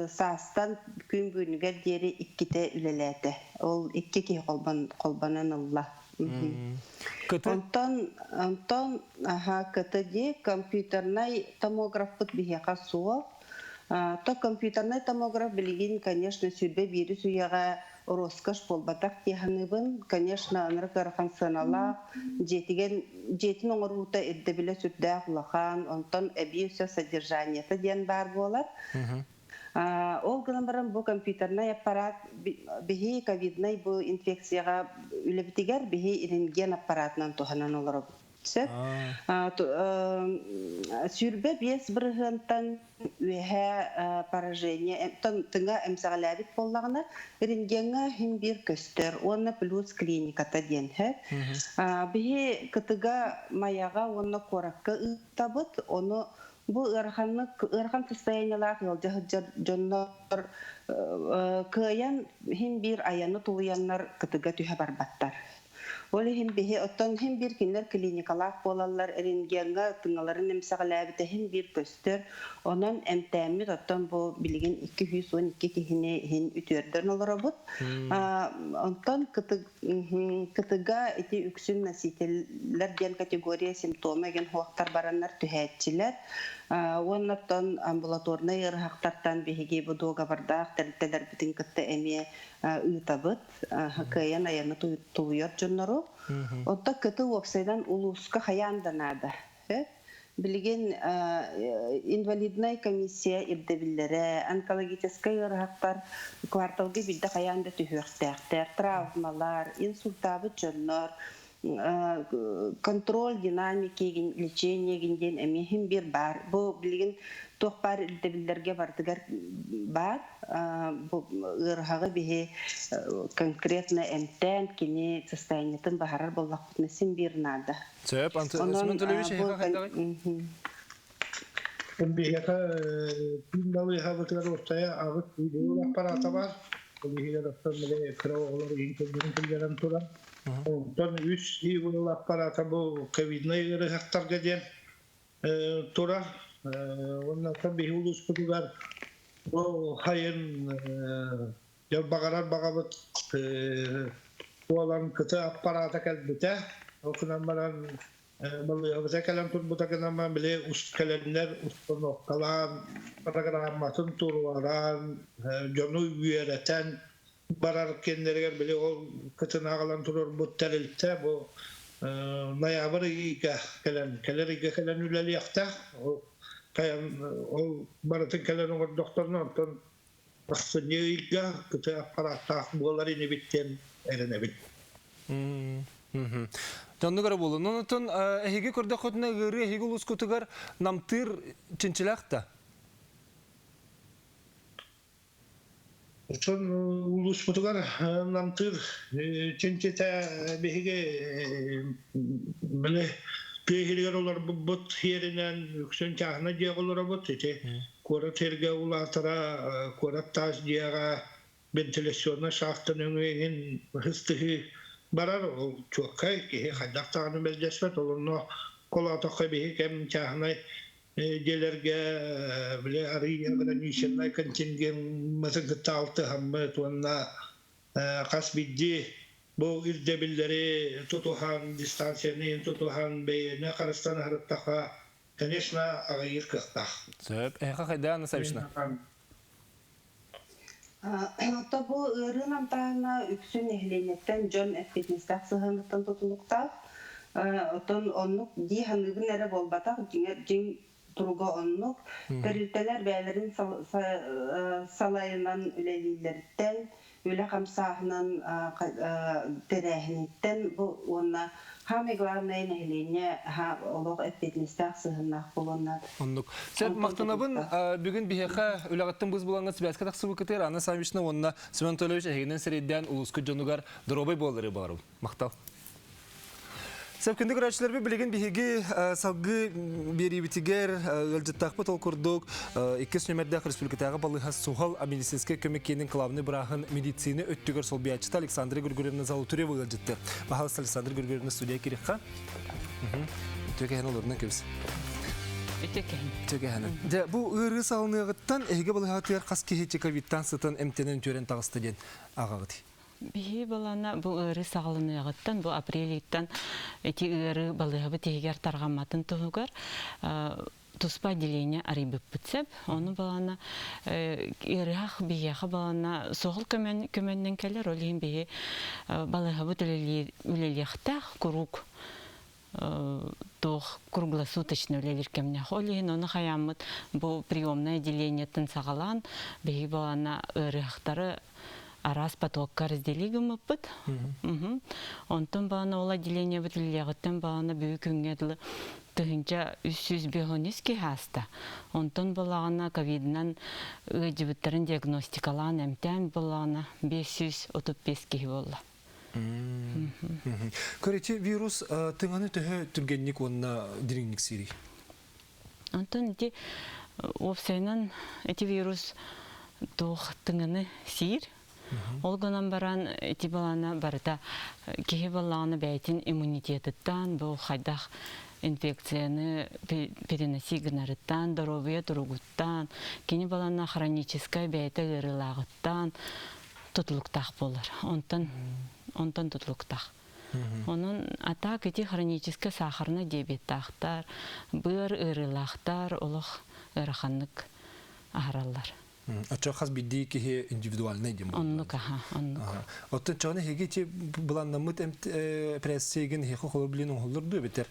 саастан күн бүгүнүгэр диэри иккитэ үлэлээтэ. Ол икки киһи холбонон ылла. Онтон онтон аха КТД компьютернай томографпыт биһиэхэ суох. То компьютернай томограф билигин, конечно, 21 үйэҕэ роскошь буолбатах дии саныыбын. Конечно, ынырык ыарахан сыаналаах, дьиэтигэн дьиэтин оҥоруута ирдэбилэ сүрдээх улахан, онтон эбии өссө содержаниета диэн баар буолар. Ол гынан баран бу компьютернай аппарат биһи ковиднай бу инфекцияҕа үлэбитигэр биһи рентген аппаратынан туһанан олоробут. Сөп. 25 бырыһыантан үөһэ поражение тыҥа эмсэҕэлээбит буоллаҕына рентгеҥҥа иһин биир көстөр уонна плюс клиниката диэн сөп. Биһи кытыга Майаҕа уонна куоракка ыытабыт. Ону бу ыараханнык ыарахан состояниелаах ыалдьа сылдьар дьоннор кыайан иһин биир айаны тулуйаннар кытыга түһэ барбаттар. Ол иһин биһи оттон иһин биир кинилэр клиникалаах буолаллар, рентгеҥҥа тыҥаларын эмсэҕэлээбитэ иһин биир көстөр. Онон эмтээммит оттон бу билигин 212 киһини иһин үтүөрдэн олоробут. Онтон кытыга ити үксүн носителлэр диэн категория симптома еген хуохтар бараннар түһээччилэр. Уонна оттон амбулаторнай ыарыһахтартан биһиги бу дуогабардаах тэрилтэлэрбитин кытта эмиэ ыытабыт. Кыайан айаны тулуйар дьоннору. Онтон кыты уопсайынан улууска хайаан да наада. Билигин инвалиднай комиссия ирдэбиллэрэ, онкологическай ыарыһахтар кварталга биирдэ хайаан да түһүөхтээхтэр, травмалар, инсультаабыт дьоннор, контроль динамики лечение диэн эмиэ иһин биир баар. Бу билигин туох баар ирдэбиллэргэ барытыгар баар. Бу ыарыһаҕы биһи конкретно эмтээн кини состояниетын баһарар буоллахпытына син биир наада. Сөп, Семен Толевич эһиэхэ хайдаҕый? Биһиэхэ күн балыыһабытыгар уопсайа аҕыс аппарата бар. Ол иһигэр оттон били кыра оҕолор иһин кэллэрин киллэрэн туран. Онтон үс ИВЛ аппарата бу ковиднай ыарыһахтарга диэн турар. Уонна оттон биһи улууспутугар бу хайын дьон баҕарар баҕабыт буолан кыты аппарата кэлбитэ. Ол гынан баран Балыыһабыта кэлэн турбута гынан били кэлэннэр установкалаан, программатын туруоран, дьону үөрэтэн барар кэннэригэр били ол кытынаҕалан турарбыт тэрилтэ бу ноябрь ыйга кэлэн кэлэр ыйга кэлэн үлэлиэхтээх. Ол ол барытын кэлэн оҥордохторуна онтон ахсынньы ыйга кыты аппарааттаах буолар инибит диэн эрэнэбит. Оннук эрэ буолун. Онтон эһиги көрдөххүтүнэ ыарыы эһиги улуускутугар намтыыр чинчилээх да? Очон улууспутугар намтыыр чинчитэ биһиги били тыа иһигэр олорбуппут сиэринэн үксүн чааһынай дьиэҕэ олоробут. Ити куорат сиргэ улаатара куорат таас дьиэҕэ вентиляционнай шахта нөҥүө иһин ыһыстыһыы барар. Ол чуоккай киһи хайдах даҕаны мэлдьэспэт. Ол онно холоотоххо биһи кэм чааһынай дьиэлэргэ били арыый ограниченнай контингеммытын кытта алтыһаммыт уонна хас биирдии бу ирдэбиллэри тутуһан, дистанцияны тутуһан бэйэни харыстан аһарыттахха, конечно, аҕыйыыр кыахтаах. Сөп. Эһиэхэ хайдах Анна Саввична? Оттон бу ыарыы намтааһына үксүн нэһилиэнньэттэн дьон эппиэтинэстээх сыһыаныттан тутулуктаах. Оттон оннук дии саныыбын эрэ буолбатах, дьиҥэр дьиҥ туруга оннук. Тэрилтэлэр бэйэлэрин салайынан үлэлииллэриттэн, үлэ хамсааһынын тэрээһиниттэн бу уонна самое главное нэһилиэнньэ олох эппиэтинэстээх сыһыаннаах буолуон наада. Оннук. Сөп, махтанабын. Бүгүн биһиэхэ үлэҕиттэн быыс булаҥҥыт сибээскэ тахсыбыккытыгар Анна Саввична уонна Семен Анатольевич эһигинэн сирэйдээн улуускут дьонугар доруобай буоллары баҕарабын. Махтал. Сөп, күндү көрөөччүлэрбит билигин биһиги салгыы биэриибитигэр ыалдьыттаахпыт ол курдук иккис нүмердээх республикатааҕы балыыһа суһал медицинскэй көмө киинин главный бырааһын медицина өттүгэр солбуйааччыта Александра Григорьевна Золотарева ыалдьытты. Баһалыс Александра Григорьевна студия кириэххэ. Үтүө кэһэн олорунан кэбис. Үтүө кэһин. Үтүө кэһэн. Дьэ, бу ыарыы салыныаҕыттан эһиги балыыһаҕытыгар хас киһи ковидтан сытан эмтэнэн үтүөрэн таҕыста диэн ааҕаҕытый? Биһи балана бу ыарыы саҕаланыаҕыттан, бу апрель ыйтан ити ыарыы балыыһабыт иһигэр тарҕамматын туһугар туспа отделение арыйбыппыт сөп. Ону балана ыарыһах биһиэхэ балана суһал көмөн көмөннөн кэлэр. Ол иһин биһи балыыһабыт үлэлиэхтээх куруук. Туох круглосуточно үлэлиир кэмнээх. Ол иһин ону хайааммыт бу приемное отделениеттан саҕалаан биһиги балана ыарыһахтары араас потокка раздели гыммыппыт. Онтон баана ол отделениебыт үлэлиэҕиттэн баана бүгү күҥҥэ дылы 1353 киһи ааста. Онтон балаҕана ковидынан ыалдьыбыттарын диагностикалаан эмтээн балаҕана 535 киһи буолла. Көрөчү вирус тыҥаны төһө түргэнник уонна дириҥник сиирий? Онтон ити уопсайынан ити вирус туох тыҥаны сиир. Ол гынан баран ити балана барыта киһи баллаҕына бэйэтин иммунитетыттан бу хайдах инфекцияны переноси гынарыттан, доруобуйа туругуттан, кини балана хроническай бэйэтэ ыарыылааҕыттан тутулуктаах буолар. Онтон онтон тутулуктаах. Онон атаак ити хроническай сахарнай диабеттаахтар, быар ыарыылаахтар олох ыараханнык аһараллар. Оччо хас биирдии киһи индивидуальнай диэн Оннук аха, оннук. Оттон чоҕун эһиги ити былааннаммыт эпэрээссийэгин эһиэхэ холобур билин оҥоһуллар дуу эбэтэр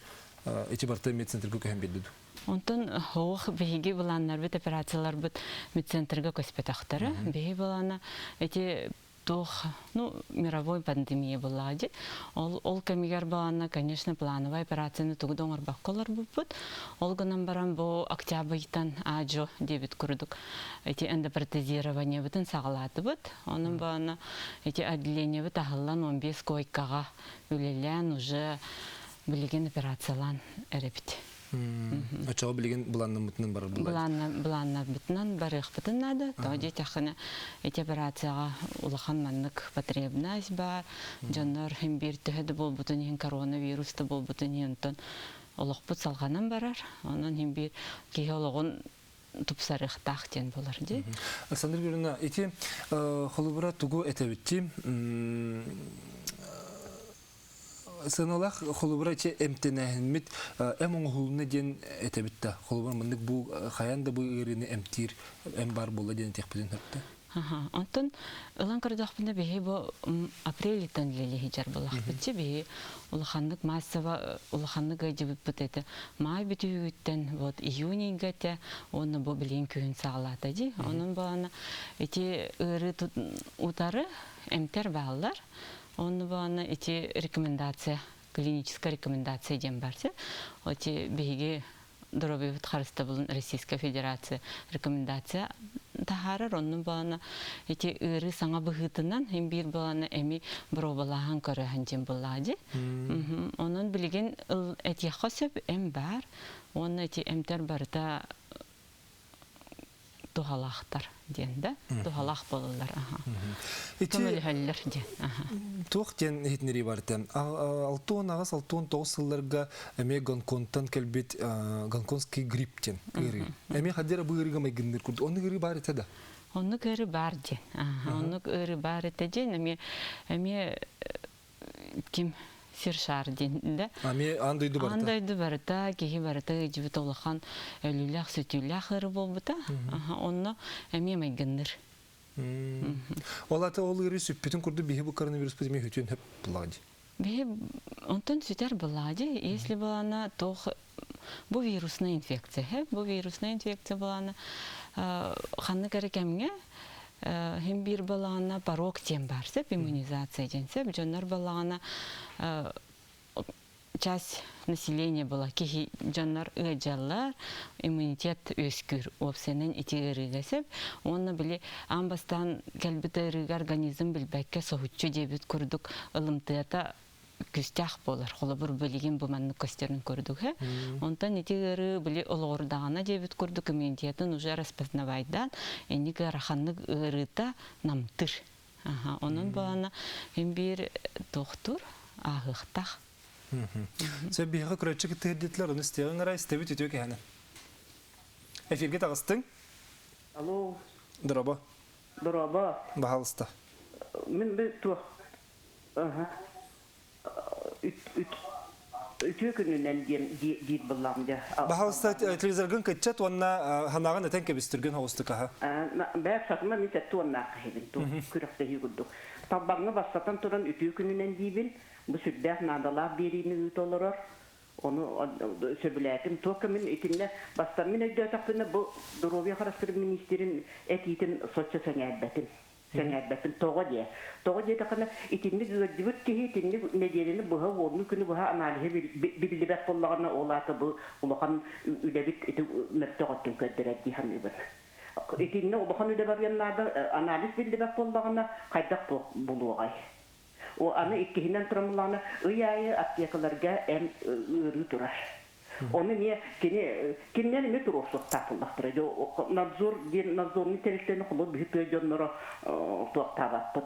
ити барыта медцентрга көһөн биэрдэ дуу? Онтон хоох биһиги былааннарбыт, операцияларбыт медцентрга көспөтөхтөрө. Биһи былаана ити туох, ну, мировой пандемия буоллаҕа дии. Ол, ол кэмигэр балаана, конечно, плановай операцияны тугу да оҥорбокко олорбуппут. Ол гынан баран бу октябрьтан аажо диэбит курдук ити эндопротезированиебытын саҕалаатыбыт. Онон балаана ити отделениебыт аһыллан 15 койкаҕа үлэлээн уже билигин операциялаан эрэбит. Оччоҕо билигин былааннаммытынан барар буолла. Былааннарбытынан барыахпытын наада. Тоҕо диэтэххинэ, ити операцияҕа улахан маннык потребность баар. Дьоннор иһин биир төһө да буолбутун иһин коронавирус да буолбутун иһин онтон олохпут салҕанан барар. Онон иһин биир киһи олоҕун тупсарыахтаах диэн буолар дии. Александр Григорьевна, ити холобура тугу этэбитти? Сыаналаах холобура ичи эмтэнээһиммит эм оҥоһулунна диэн этэбит да холобура маннык бу хайаан да бу ыарыыны эмтиир эм баар буолла диэн этиэхпитин сөптө. Онтон ылан көрдөхпүнэ биһи бу апрельтан үлэлиһи буоллахпытчы биһи улаханнык массово улаханнык ыалдьыбыппыт этэ маай бүтүүгүттэн вот июнь ыйга этэ уонна бу билигин күһүн саҕалаата дии онон буолана ити ыарыы утары эмтэр бааллар. Онно баана ити рекомендация, клиническая рекомендация диэн бар. Эти биһиги доруобуйабыт харыстабылын Российская Федерация рекомендация таһаарар. Онно баана ити ыарыы саҥа быһыытынан хим биир балана эми боруобалааһын көрөһөн дьин буллаа Онон билигин этиэххэ сөп эм бар. Уонна ити эмтэр барыта туһалаахтар диэн да туһалаах буолаллар көмөлөһөллөр диэн туох диэн иһитиннэрии барыта 68 69 сылларга эмиэ Гонконгтан кэлбит гонконгский грипп диэн ыарыы эмиэ хаддера бу ыарыыга майгынныыр курдук оннук ыарыы баар этэ да оннук ыарыы баар диэн оннук ыарыы баар этэ диэн эмиэ эмиэ ким сир шаар диэн да Ами аан дойду барыта. Аан дойду барыта, киһи барыта ыдьыбыт улахан өлүүлээх, сүтүүлээх ыары буолбута. Онно эмиэ майгынныр. Ол ата ол ыарыы сүппүтүн курдук биһи бу коронавируспут эмиэ сүтүөн хөп буллаҕа дии. Биһи онтон сүтэр буллаҕа дии. Если была туох бу вирусная инфекция, бу вирусная инфекция была ханнык эрэ кэмҥэ Хим биир балаҕана порог диэн баар сөп, иммунизация диэн сөп. Дьоннор балаҕана часть населения была киһи дьоннор ыалдьаллар, иммунитет үөскүүр уопсайынан ити ыарыыга сөп. Уонна били аан бастаан кэлбит ыарыыга организм билбэккэ соһуччу диэбит курдук ылымтыата күүстээх буолар. Холобур, билигин бу маннык көстөрүн курдук. Онтон ити ыарыы били олоҕурдаҕына диэбит курдук иммунитетын уже распознавайдаан, инник ыараханнык ыарыыта намтыр. Онон балана им биир тохтур ааһыахтаах. Сөп биһиэхэ көрөөччү кыттыһырдытлар, ону истиэҕиҥ арай, истэбит үтүө кэһэни. Эфиргэ таҕыстыҥ. Алло. Дорообо. Дорообо. Баһаалыста. Мин би туох үтүө күнүнэн диэн диир буллаҕым дьэ. Баһаалыста телевизоргын кыччат уонна ханаҕын этэн кэбистиргин хоҕустук аха. Бэйэк сатыма мин сэттэ уоннаах киһибин ту күрэхтэһии курдук. Талбаҥҥа бастатан туран үтүө күнүнэн диибин. Бу сүрдээх наадалаах биэриини ыыта олорор. Ону сөбүлээтим. Туох мин итиннэ бастан мин өйдөөтөхпүнэ бу доруобуйа харыстыыр министрин этиитин соччо сэҥээрбэтим. Сэҥээрбэппин. Тоҕо диэ? Тоҕо диэтэххинэ, итинник ыалдьыбыт киһи итинник нэдиэлэни быһа, уонну күнү быһа аналиһы биллибэт буоллаҕына, ол аата бу улахан үлэбит ити мөлтөх өттүн көрдөрөр дии саныыбын. Итиннэ улахан үлэ барыан наада, анализ биллибэт буоллаҕына, хайдах туох булуоҕай? О, аны иккиһинэн турамылаана ый аайы аптекаларга эм ыарыы турар. Оны эмиэ кини кинилэр эмиэ туруорсуохтаах буоллахтара. Надзор диэн надзорный тэрилтэни холобур биһи тыа дьонноро туохтаабаппыт.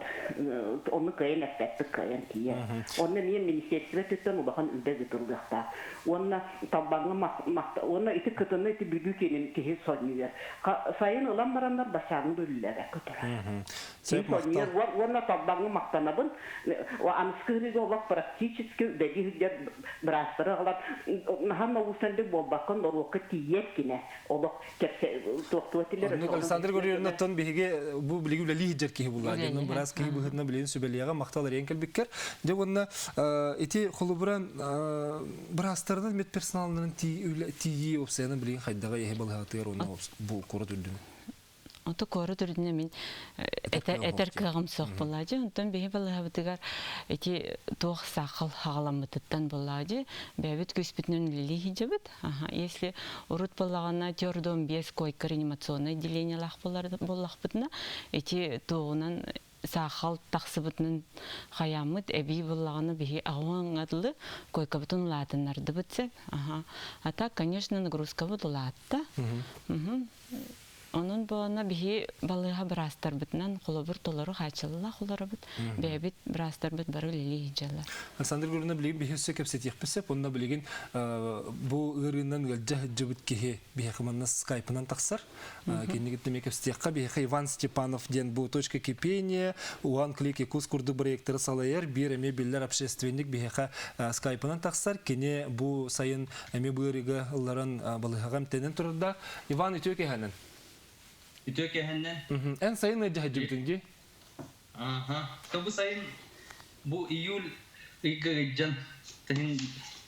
Ону кыайан эппэппит, кыайан тиийэр. Онно эмиэ министерство өттүттэн улахан үлэ ыытыллыахтаах. Уонна Талбаҥҥа уонна ити кытыны ити Бүлүү киэнин киһи сонньуйар. Сайын ылан бараннар бассааны да үллээбэккэ турар. Сөп, махтал. Уонна Талбаҥҥа махтанабын. Аныскы ыһыыга олох практически үлэлии сылдьар быраастары аҕалан наһаа научнайдык буолбакка норуокка тиийэр кинэ олох туохтуо этилэр. Оннук Александр Григорьевна оттон биһиги бу билиги үлэлии сылдьар киһи булла. Дьонун быраас киһи быһыытынан билигин сүбэлиэҕэ махтал эриэн кэлбиккэр. Дьэ уонна ити холобура быраастарынан медперсоналларын тиийии опсайынан билигин хайдаҕа эһи балыһаатыгар уонна бу куорат үрдүнэн. Ото куорат үрдүнэ мин этэр кыаҕым суох буолаадьы. Онтон биһи балыһабытыгар ити туох саахал хаҕаламмытыттан буолаадьы. Бэйэбит күүспүтүнэн үлэлии сылдьабыт. Если урут буоллаҕына төрдүөн биэс койка реанимационнай отделениелаах буоллахпытына, ити туоҕунан саахал тахсыбытынан хайааммыт эбии буоллаҕына биһи аҕыҥ дылы койкабытын улаатыннардыбыт сөп. А так, конечно, нагрузкабыт улаатта. Онон буолана биһи балыыһа быраастарбытынан холобур толору хааччыллаах олоробут. Бэйэбит быраастарбыт бары үлэлии сылдьаллар. Александр Гурина билигин биһи өссө кэпсэтиэхпит сөп. Онно билигин бу ыарыынан ыалдьа сылдьыбыт киһи биһиэхэ манна скайпынан тахсар. Кинигит эмиэ кэпсэтиэххэ. Биһиэхэ Иван Степанов диэн бу «Точка кипения», Уан Клик Якутск курдук проекттары салайар биир эмиэ биллэр общественник биһиэхэ скайпынан тахсар. Кини бу сайын эмиэ бу ыарыыга ылларан балыыһаҕа эмтэнэн турардаах. Иван, үтүө кэһэнэн. Үтүө кэһэннэн. Эн сайын ыалдьа сылдьыбытыҥ дии? Аха. Бу сайын бу июль ыйга ыйдьан тэһин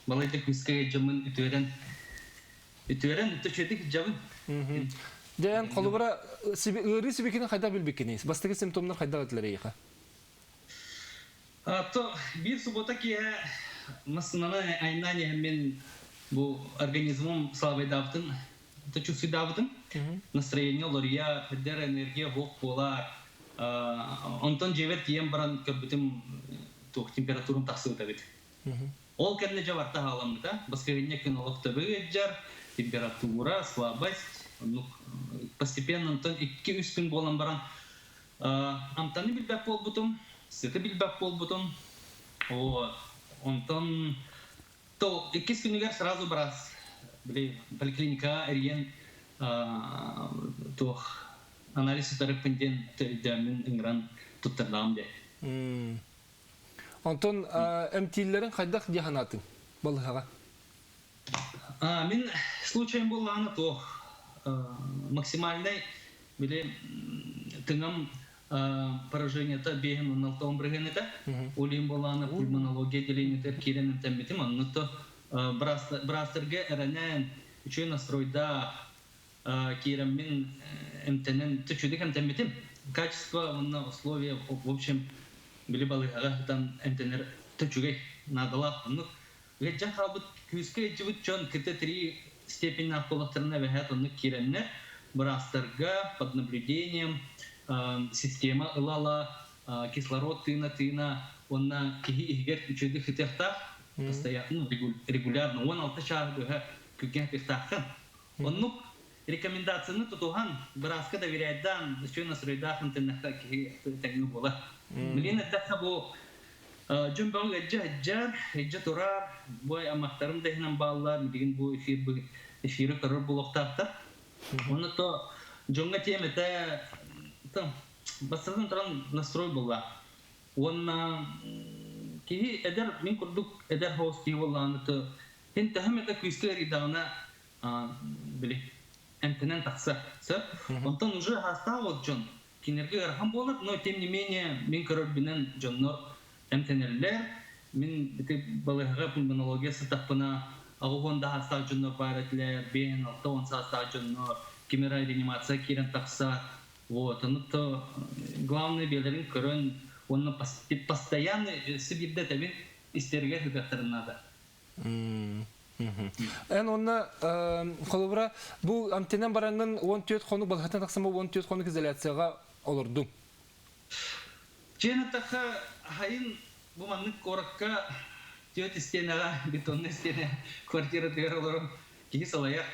балайда күүскэ ыйдьаммын үтүөрэн үтүөрэн үтүчүөтүк дьабын. Дьэ эн холобура ыарыы сибикини хайдах билбиккиний? Бастакы симптомнар хайдах этилэр эйиэхэ? То биир суббота киэһэ массыынаны айаннаан иһэммин бу организмым слабайдаабытын, чувствуйдаабытым. Настроение уларыйар, үрдэр энергия суох буолар. Онтон дьиэбэр тиийэн баран көрбүтүм туох температурам тахсыбыт эбит. Ол кэннэ дьэ барта хаалламмыта. Баскыһынньа күн олох төбө ыалдьар, температура, слабость. Оннук постепенно онтон 2-3 күн буолан баран амтаны билбэт буолбутум, сыты билбэт буолбутум. Вот. Онтон то иккис күнүгэр сразу барас били поликлиникаҕа эрийэн туох анализ тутарыппын диэн өйдөөммүн ыҥыран туттардаҕым диэ. Онтон эмтииллэрин хайдах дии санаатыҥ балыһаҕа? Мин случайым буоллаҕына туох максимальнай били тыҥам поражениета биэһин уон алтан бырыһыан этэ. Ол иһин буоллаҕына пульмонология отделениетыгар киирэн эмтэммитим. Онно то быраастарга эрэнэн, үчүгэй настройдаах киирэммин эмтэнэн, үчүгэйдик эмтэммитим. Качество уонна условия, в общем, били балыыһаҕа сытан эмтэнэр үчүгэй, наадалаах. Оннук ыалдьан хаалбыт күүскэ ыалдьыбыт дьон кытта три степеннээх буоллахтарына эбэһээт оннук киирэннэр быраастарга под наблюдением система ыла-ыла кислород тыына-тыына уонна киһи иһигэр үчүгэйдик сытыахтаах постоянно регулярно 16 чаас быһа күҥҥэ сытыахтааххын. Оннук рекомендацияны тутуһан бырааска доверяйдаан үчүгэй настройдаах ынтыннахха киһи тэҥҥэ буолар. Билигин эттэххэ бу Дьон бөҕө ыалдьа сылдьар, илдьэ турар, бу аймахтарым да иһинэн бааллар, билигин бу эфир эфиры көрөр буолуохтаахтар. Уонна то дьоҥҥо тиэмэтэ бастатан туран настрой буолла. Уонна киһи эдэр, мин курдук эдэр хоус киһи буоллаҕына то син төһө эмэ күүскэ ыарыйдаҕына били эмтэнэн тахсар. Сөп. Онтон уже хаастаах ол дьон кинилэргэ ыарахан буолар, но тем не менее мин көрөрбүнэн дьоннор эмтэнэллэр. Мин ити балыыһаҕа пульмонология сытахпына Аҕыһуон да саастаах дьоннор баар этилэр, биэһин 60 саастаах дьоннор, ким эрэ реанимация киирэн тахса. Вот, ону то главное биэлэрин көрөн, уонна постоянно сибирде тэбин истэригэр сытыахтарын наада. Эн онно холобура бу амтенен бараҥҥын 14 хонук балыһаттан тахсан 14 хонук изоляцияҕа олордуҥ. Чиэн атаха хайын бу маннык куоракка түөрт истиэнэҕэ бетонный истиэнэ квартиратыгар олорон киһи салайар.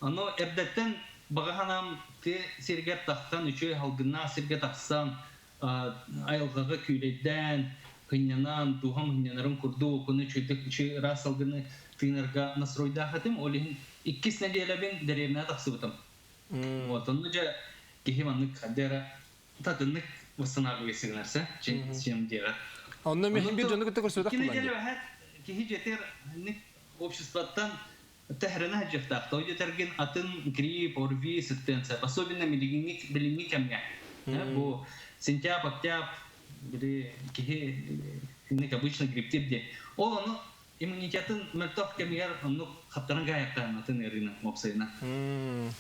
Ону эрдэттэн баҕа санаам тыа сиригэр тахсан, үчүгэй салгыннаах сиргэ тахсан, айылҕаҕа күүлэйдээн, сынньанан, дууһам сынньанарын курдук, ону үчүгэйдик үчүгэй ыраас салгыны тыынарга настройдаах этим. Ол иһин иккис нэдиэлэбин дэриэбинэҕэ тахсыбытым. Вот, онно дьэ киһи маннык ханна эрэ татыннык восстанавливайся гынарса, чем диэҕэ. Онно мин бир дьону кытта көрсүбэтэх Икки нэдиэлэ киһи дьиэтигэр обществоттан тэһэрэнэ сылдьыахтаах. Тоҕо диэтэргин атын грипп, ОРВИ сыттыан сөп. Особенно билиҥҥи билиҥҥи кэмҥэ. Бу сентябрь, октябрь били киһи инник обычно грипптиир диye. Ол ону иммунитетын мөлтөх кэмигэр оннук хаптаран каайахтаан атын ыарыыны уопсайынан.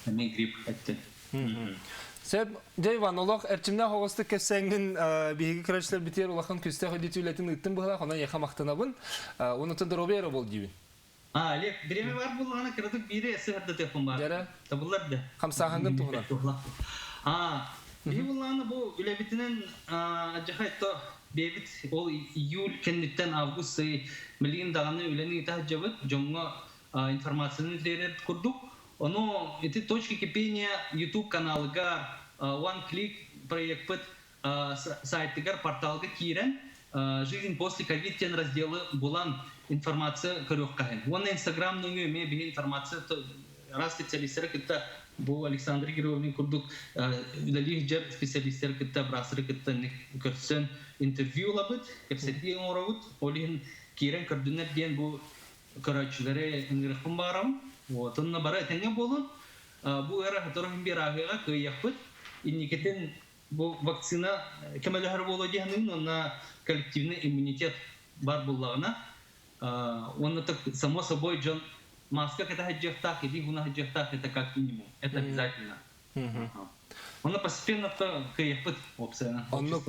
Эмиэ грипп эттин. Сөп, дьэ Иван, олох эрчимнээх оҕустук кэпсээҥҥин биһиги көрөөччүлэр битиэр улахан күстээх өйдөтүүлэтин ыыттын быһалаах, онон эйиэхэ махтанабын. Онутун доруобуйа эрэ бол диибин. А, Олег, бириэмэ бар буоллаҕына кыратык биири сыһардатыахпын баар. Дьэрэ. Табыллар да. Хамсааһыҥҥын туһунан. А, биһи буоллаҕына бу үлэбитинэн адьахай то бэйэбит ол июль кэнниттэн август ый билигин даҕаны үлэни ыыта сылдьабыт дьоҥҥо информацияны биэрэр курдук. Ону ити «Точки кипения» YouTube каналыгар One Click проекпыт сайтыгар порталга киирэн «Жизнь после ковид» диэн разделы булан информация көрүөххэ Уонна Инстаграм нөҥүө эмиэ биһи информация араас специалистары кытта бу Александр Григорьевич курдук үлэлиир дьэр специалистары кытта быраастары кытта көрсөн интервью ылабыт, кэпсэтии оҥоробут. Ол иһин киирэн көрдүнэр диэн бу көрөөччүлэри ыҥырыахпын баҕарабын. Вот, онно бары этэҥҥэ буолун. Бу ыара сотору биир ааһыаҕа кыайыахпыт. Инникитин бу вакцина көмөлөһөр буолуо дии саныыбын уонна коллективный иммунитет бар буоллаҕына уонна так само собой дьон маска кэтэ сылдьыахтаах, илии ууна сылдьыахтаах это как минимум, это обязательно. Онно постепенно кыайыахпыт уопсайынан. Оннук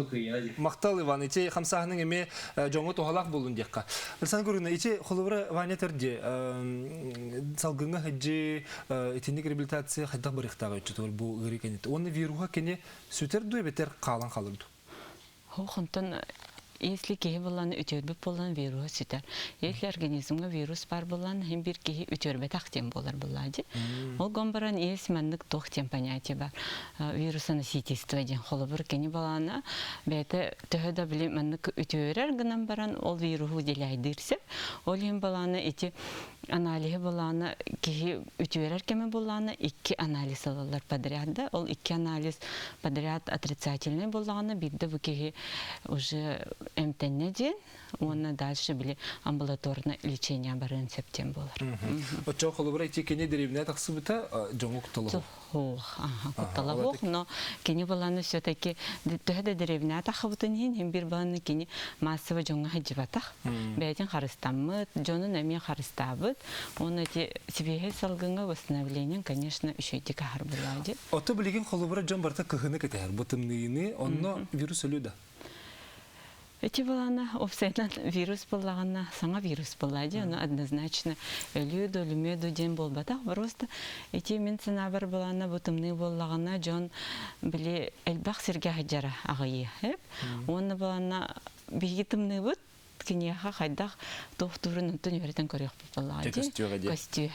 махтал Иван, ити хамсааһының эмиэ дьоҥҥо туһалаах буоллун диэххэ. Александр Гурина, ити холобура Ваня Терди салгыҥҥа сылдьыы итинник реабилитация хайдах барыахтааҕый оччотугар бу ыарыы кэнниттэн? Уонна вируһа кини сүтэр дуу эбэтэр хаалан хаалар дуу? Онтон если киһи булан үтүөрбүт буолан вируһа сүтэр. Если организмҥа вирус бар булан хин бир киһи үтүөрбэтэх диэн буолар буллаадьы. Ол гон баран есть маннык туох диэн понятие бар. Вирусоносительство диэн холобур кини балаана бэйэтэ төһө да били маннык үтүөрэр гынан баран ол вируһу выделяйдыыр сөп. Ол иһин балаана ити аналиһы булаана киһи үтүөрэр кэмэ булаана икки анализ ылаллар подряд да ол икки анализ подряд отрицательный буллаҕына биирдэ бу киһи уже эмтэннэ диэн уонна дальше били амбулаторное лечение барыан сөп диэн буолар. Оччоҕо холобура ити кини дэриэбинэ тахсыбыта дьоҥу кутталаһыах. Суох, кутталаһыах, но кини баланы все-таки төһө да дэриэбинэ таххыбытын иһин иһин бир баланы кини массово дьоҥҥо сылдьыбатах. Бэйэтин харыстаммыт, дьонун эмиэ харыстаабыт. Уонна эти сибиэһэй салгыҥҥа восстановлением, конечно, үчүгэйдик аһар буолаа Ото билигин холобура дьон барыта кыһыны кэтэһэр. Бу тымныйыны, онно вирус өлүү да? Эти балана уопсайынан вирус буоллаҕына саҥа вирус буолла дии, ону однозначно өлүү да өлүмүө да диэн буолбатах. Просто ити мин санаабар балана бу тымныы буоллаҕына дьон били элбэх сиргэ сылдьара аҕыйыы. Уонна балана биһиги тымныыбыт киниэхэ хайдах туохтуурун онтон үөрэтэн көрүөхпүт буоллаҕа дии. Көстүө.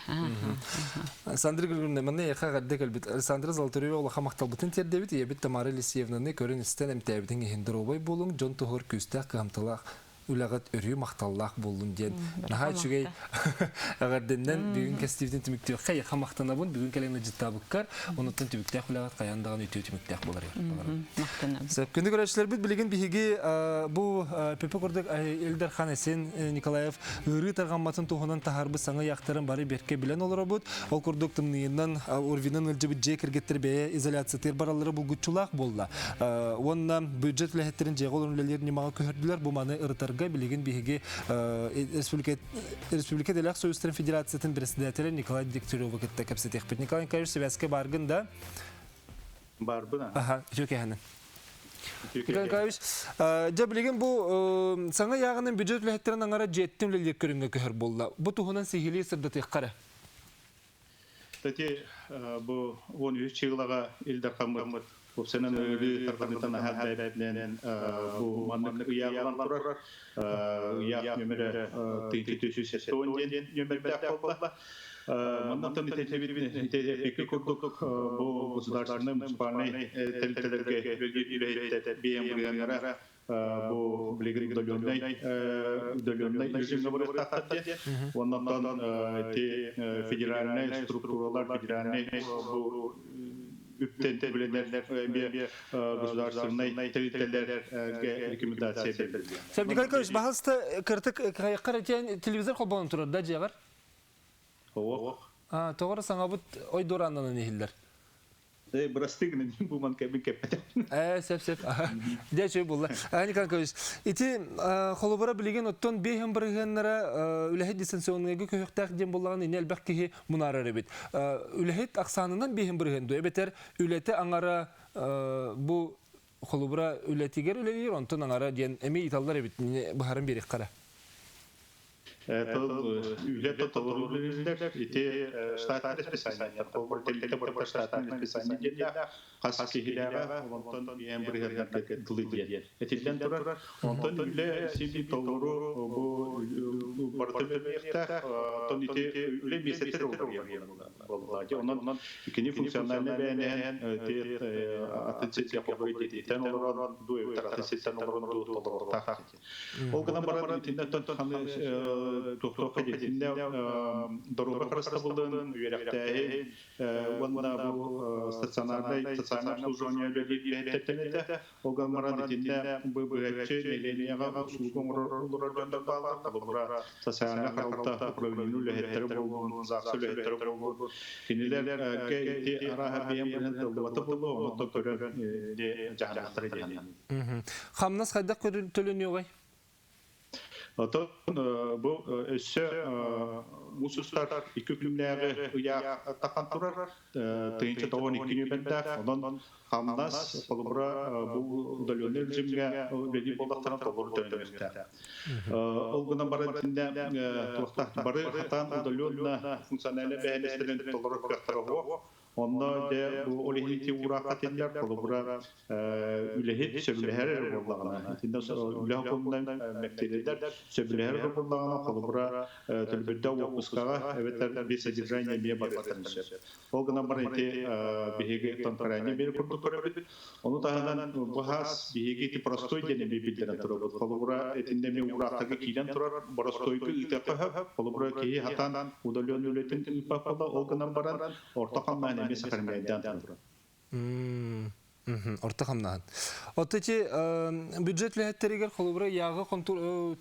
Александра Григорьевна, манна эйиэхэ эҕэрдэ кэлбит. Александра Золотарева улахан махталбытын тиэрдэбит. Ийэбит Тамара Елисеевнаны көрөн-истэн эмтээбитиҥ иһин доруобай буолуҥ, дьон туһугар күүстээх кыһамталаах үлэҕит өрүү махталлаах буоллун диэн наһаа үчүгэй эҕэрдэннэн бүгүн кэстиибитин түмүктүөххэ эйиэхэ махтанабын бүгүн кэлэн ыдьыттаабыккар онуттан түбүктээх үлэҕит хайаан даҕаны үтүө түмүктээх буолар махтанабын Сөп күндү көрөөччүлэрбит билигин биһиги бу Пепе курдук Ил Дархан Эсен Николаев ыарыы тарҕамматын туһунан таһаарбыт саҥа ыйаахтарын бары бэркэ билэн олоробут. Ол курдук тымныйынан ОРВИнан ыалдьыбыт дьиэ кэргэттэр бэйэ изоляциятыгар бараллара булгуччулаах буолла. Уонна бюджет үлэһиттэрин дьиэҕэ олорон үлэлиир ньымаҕа көһөрдүлэр. Бу маны ырытарга быһаарарга билигин биһиги республика Республика Делях Союзтарын Федерациятын председателэ Николай Дегтяревы кытта кэпсэтиэхпит. Николай Николаевич, связка баргын да? Барбын. Аха, үтүө кэһэнин. Николай Николаевич, дьэ билигин бу саҥа ыйааҕынан бюджет үлэһиттэрин аҥара дьиэттэн үлэлиир көрүҥҥэ көһөр буолла. Бу туһунан сиһилии сырдатыахха эрэ. Кстати, бу 13 чыылаҕа Ил Дархаммыт уопсайынан өлүү тарҕаныытын аһаат бэйбинэн бу маннык ыйааҕынан турар ыйаах нөмөрө 1370 диэн нөмөрдээх буолла. Маннаттан итэлэбит курдук бу государственнай муниципальнай тэрилтэлэргэ үлэлиир бэйэм бырыһыаннара бу билигин удаленнай удаленнай режимҥэ барыахтаахтар диэн. Оннуттан ити федеральнай структуралар федеральнай бу үптэн билинэр эмиэ государственнай тэрилтэлэргэ рекомендация берилген. Сәп Николай Николаевич, баһылыста кыртык кайыккар этиэн телевизор холбонон турар да дьиэҕэр? Ох. Тоҕо саҥабыт ой дуорааннанан иһиллэр. Э, бырастыы гынан бу ман кэбин кэппэтэ. Э, сөп сөп. Дьэ үчүгэй булла. Николай Николаевич, ити холобура билигин оттон биэһин бырыһыаннара үлэһит дистанционныйга көһүөхтээх диэн буоллаҕына ини элбэх киһи мунаарар эбит. Үлэһит ахсаанынан биэһин бырыһыан дуо эбэтэр үлэтэ аҥара бу холобура үлэтигэр үлэлиир, онтон аҥара диэн эмиэ ыйыталлар эбит. Быһааран биэриэххэ эрэ. Үлэ толору үлэлэр ити штатное расписание тэрилтэ барыта штатное расписание диэннээх хас киһилээҕэ онтон биээн бырыһыаннарга дылы диэн этиллэн турар онтон үлэ син толору бу барыта үлэлиэхтээх оттон ити үлэ миэстэтэ буолла онон кини функциональнай бэйэнэһэн атын сиргэ холборуйтан олорон дуу эбэтэр атын сиртэн олорон дуу толоруохтаах Ол гынан баран итиннэ ханы туохтуохха итиннэ доруобуйа харыстабылын, үөрэхтээһин уонна бу стационарнай социальное обслуживание үлэлиир этэ. Ол гынан баран итиннэ бу быһаччы нэһилиэнньэҕэ услуга оҥорор дьоннор бааллар. Холобура, социальнай харалта управление үлэһиттэрэ буоллун, ЗАГС үлэһиттэрэ буоллун. Кинилэргэ ити арааһа бэйэм быһан тыллыбата буолуо, онтон көрөн дьаһанахтара диэн. Хамнас хайдах төлөнүөҕэй? Оттон бу өссө муус устар икки күннээҕи ыйаах тахан турар 1092 нүөмэрдээх. Онон хамнас холобура бу удаленный режимҥэ үлэлиир буоллахтарына толору төлөнүөхтээх. Ол гынан баран итиннэ туохтаах бары хатаан удаленно функциональнай эбээһинэстэрин толорор кыахтара суох. Онно дьэ бу ол иһин ити уураахха этиллэр, холобура, үлэһит сөбүлэһэр эрэ буоллаҕына, итиннэ үлэ сокуонунан мэктиэлэллэр, сөбүлэһэр эрэ буоллаҕына, холобура, төлөбүрдээх уоппускаҕа эбэтэр без содержания эмиэ барыахтарын сөп. Ол гынан баран ити биһиги тонкорайнай миэрэ курдук көрөбүт. Ону таһынан бу хаас биһиги ити простой диэн эмиэ биллэрэн турабыт. Холобура, итиннэ эмиэ уураахтарга киирэн турар боростуойга ыытыахха сөп. Холобура, киһи хатаан удаленный үлэтин ыыппат буолла, ол гынан баран орто хамнаһын эмиэ сохраняйдаан турар. Орто хамнаһын. Отто ити бюджет үлэһиттэригэр холобура ыйааҕы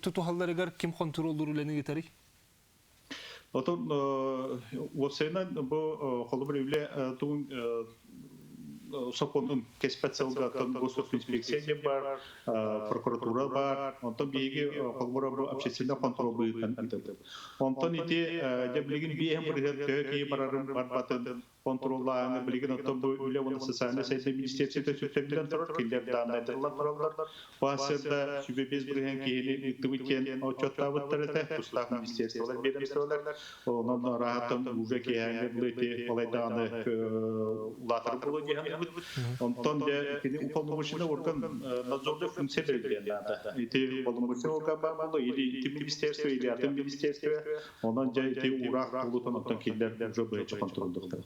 тутуһалларыгар ким хонтуруоллуур үлэни ыытарый? Отон уопсайынан бу холобур үлэ тугун сокуонун кэспэт сылга госинспекция диэн баар, прокуратура баар, онтон биһиги холобура бу общественный контроль быһыытынан ыытабыт. Онтон ити дьэ билигин биэһин бырыһыан төһө киһи барарын барбатын контроллааһыны билигин оттон бу үлэ уонна социальнай сайдыы министерствота сүртэрбитэн турар, кинилэр дааннайдырыллан тураллар. Бу саастарда 105 бырыһыан киһини ыыттыбыт диэн отчуоттаабыттар этэ, тустаах министерстволар, ведомстволар. Онон ыраахтан уже киэһээҥҥи дылы ити балайдаҕаны улаатар буолуо диэханыбыт. Онтон дьэ кини уполномоченный орган надзорный функция берилиэн наада. Ити уполномоченный орган баар буолла или ити министерство, или атын министерство. Онон дьэ ити уураах туолутун оттон кинилэр уже быһаччы контроллуохтара.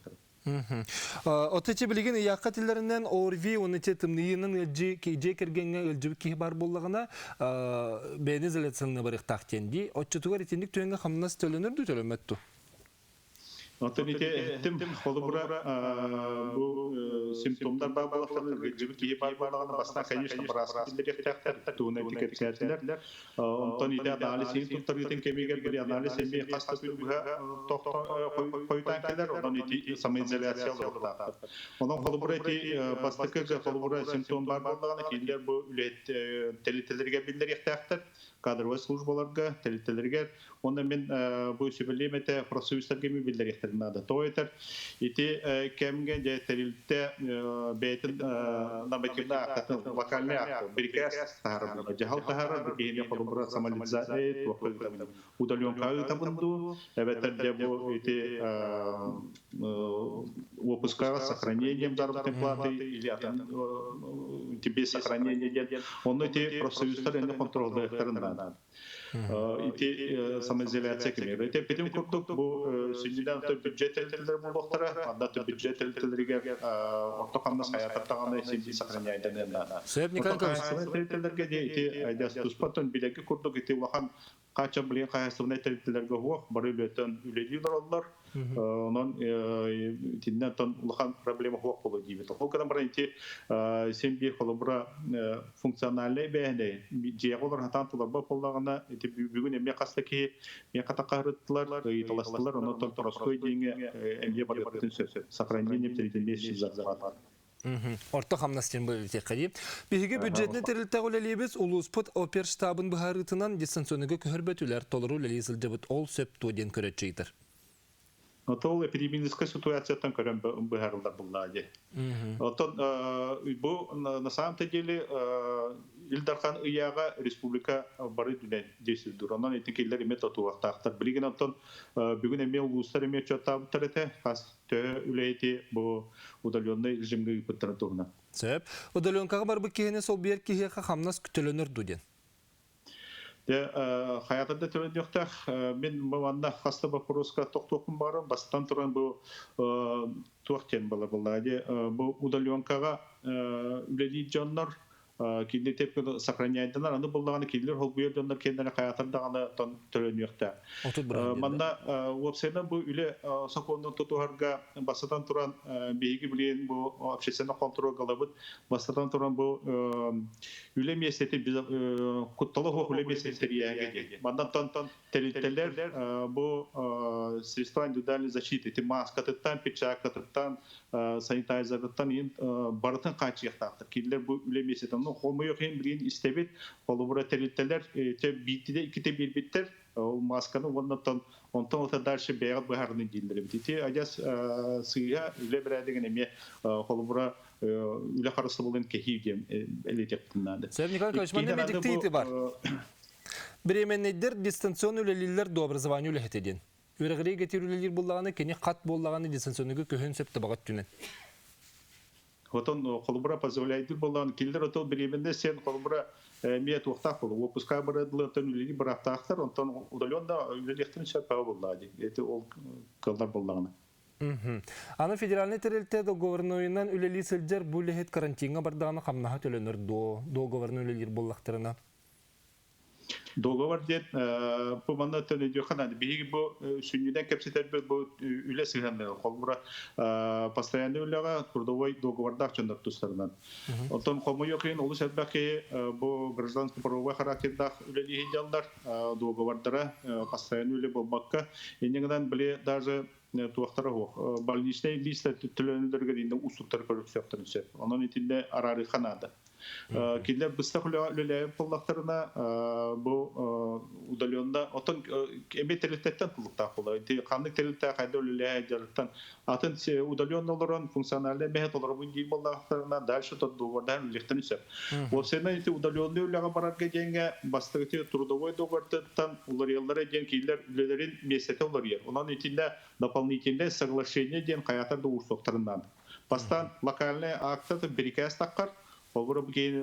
От ити билигин ыйаахха тиллэринэн ОРВИ уонна те тымныйыынан ыалдьыы дьиэ кэргэҥҥэ ыалдьыбыт киһи баар буоллаҕына бэйэни изоляциялана барыахтаах диэн дии. Оччотугар итинник түгэҥҥэ хамнас төлөнөр дуу төлөммөт дуу? Оттон ити эттим, холобура, бу симптомнар баар буоллахтарына, ыалдьыбыт киһи баар буоллаҕына, бастаан, конечно, бырааска биллэриэхтээхтэр, туһунан ити кэпсээтилэр. Онтон ити анализ иһин туттарыытын кэмигэр били анализ эмиэ хас да күн быһа хойутаан кэлэр, онон ити самоизоляция олоруохтаахтар. Онон холобура ити бастакы холобура симптом баар буоллаҕына, кинилэр бу үлэһит тэрилтэлэригэр биллэриэхтээхтэр, кадровай службаларга, тэрилтэлэригэр. Уонна мин бу сүбэлиэм этэ, профсоюзтарга эмиэ биллэриэхтэрин наада. Тоҕо этэр, ити кэмҥэ дьэ тэрилтэ бэйэтин нормативнай аактатын, локальнай акта, бирикээс таһаарар, дьаһал таһаарар, бу киһини холобура самолизация туохха ыытабын, удаленкаҕа ыытабын дуу, эбэтэр дьэ бу ити уоппускаҕа сохранением заработной платы или атын без сохранения диэн, онно ити профсоюзтар эмиэ хонтуруоллуохтарын наада. Ити самоизоляция кэмигэр. Ити эппитим курдук, бу сүнньүнэн бюджет тэрилтэлэрэ буолуохтара. Манна бюджет тэрилтэлэригэр орто хамнас хайаатар даҕаны син сохраняйданыан наада. Сөп, Николай Николаевич. Тэрилтэлэргэ де ити туспаттан билэргэ курдук ити улахан хааччах билигин хаһаайыстыбаннай тэрилтэлэргэ суох, бары үлэттэн үлэлии олороллор. Онон итиннэ оттон улахан проблема суох буолуо диибит. Ол гынан баран ити син биир холобура функциональнай бэйэһинэй дьиэҕэ олорон сатаан толорбот буоллаҕына, ити бүгүн эмиэ хас да киһи миэхэ таххарыттылар, ыйыталастылар, онон боростуой диэҥҥэ эмиэ барыахпытын сөп. Сохранение передместий зарплат. Орто хамнас диэн бөлүтүөххэ дии. Биһиги бюджетный тэрилтэҕэ үлэлиибит, улууспут оперштабын быһаарыытынан дистанционныга көһөрбөтүлэр, толору үлэлии сылдьабыт, ол сөп дуо диэн көрөөччү ыйытар. Ол эпидемиологическай ситуацияттан көрөн быһаарыллар буллаа дии. Оттон бу на самом-то деле Ил Дархан ыйааҕа республика бары үрдүнэн действует. Онон ити кинилэр эмиэ тотуохтаахтар. Билигин оттон бүгүн эмиэ улуустар эмиэ отчуоттаабыттар этэ. Хас төһө үлэһити бу удаленный режимгэ ыыппыттарын туһунан. Сөп. Удаленкаҕа барбыт киһини солбуйар киһиэхэ хамнас төлөнөр дуу диэн? Дьэ, хайата да төлөнүөхтээх. Мин манна хас да боппуруоска тохтуохпун баҕарабын. Бастатан туран бу туох диэн буолар буоллаҕа дии. Бу удаленкаҕа үлэлиир дьоннор Кинини тэп сохраняйданар, аны буллаҕына кинилэр холбуйар дьоннор кэннэрэ хайаатар даҕаны төлөнүөхтээх. Манна уопсайынан бу үлэ сокуонун тутуһарга бастатан туран биһиги билигин бу общественный контроль ылабыт. Бастатан туран бу үлэ миэстэтин куттала суох үлэ миэстэтин тэрийээҥҥэ диэн. Маннантан тэрилтэлэр бу средства индивидуальной защиты, ити мааскатыттан, перчаткатыттан, санитайзерыттан иин барытын хааччыйыахтаахтар. Кинилэр бу үлэ миэстэтин, ну, хомойуох иһин билигин истэбит, холобура тэрилтэлэр биирдэ иккитэ биэрбиттэр, ол маасканы уонна онтон онтон дальше бэйэҕит быһаарыны дииллэр эбит. Ити адьас сыыһа үлэ бэрээдэгин эмиэ холобура үлэ харыстабылын кэһии диэн элитиэхпитин наада. Сэп Николай Николаевич, манна медиктиити бар. Бириэмэннэйдэр дистанционно үлэлииллэр до образование үлэһитэ диэн. Үөрэҕирии гэтир үлэлиир буоллаҕына, кини хат буоллаҕына дистанционныгы көһөн сөп табаҕа өттүнэн. Отон холобура позволяйдыр буоллаҕына, кинилэр отол бириэмэннэ сен холобура эмиэ туохтаах буолу, уоппуска барыдылартан үлэлии быраптаахтар, онтон удаленно үлэлиэхтэрин сөп буоллаҕа дии. Эти ол кыаллар буоллаҕына. Аны федеральнай тэрилтэ договорнойунан үлэлии сылдьар бу үлэһит карантиҥҥа бардаҕына хамнаһа төлөнөр дуо? Договорынан үлэлиир буоллахтарына. Договор диэн бу манна төлөдүөххэ наада. Биһиги бу сүнньүнэн кэпсэтэрбит бу үлэ сыһыаннаах. Холобура, постоянный үлэҕэ трудовой договордаах дьоннор тустарынан. Оттон хомойуох иһин олус элбэх киһи бу гражданско-правовой характердаах үлэлии сылдьаллар. Договордара постоянный үлэ буолбакка. Инньэ гынан били даже туохтара суох. Больничный лист төлөнөллөрүгэр иннэ уустуктары көрүксүөхтэрин сөп. Онон итиннэ араарыахха наада. Кинилэр быстах үлэлээбит буоллахтарына, бу удаленно, оттон эмиэ тэрилтэттэн тулуктаах буолар. Ити ханнык тэрилтэ хайда үлэлэһэ дьарыктан атын удаленно олорон функциональнай бэһэ толоробун диир буоллахтарына, дальше тот договордаһан үлэлиэхтэрин сөп. Уопсайынан ити удаленный үлэҕэ барарга диэҥҥэ бастакы трудовой договортан уларыйаллара диэн кинилэр үлэлэрин миэстэтэ уларыйар. Онон итиннэ дополнительное соглашение диэн хайаатар да уурсуохтарын наада. Бастаан локальнай акта бирикээс таххар, холобура бу киһини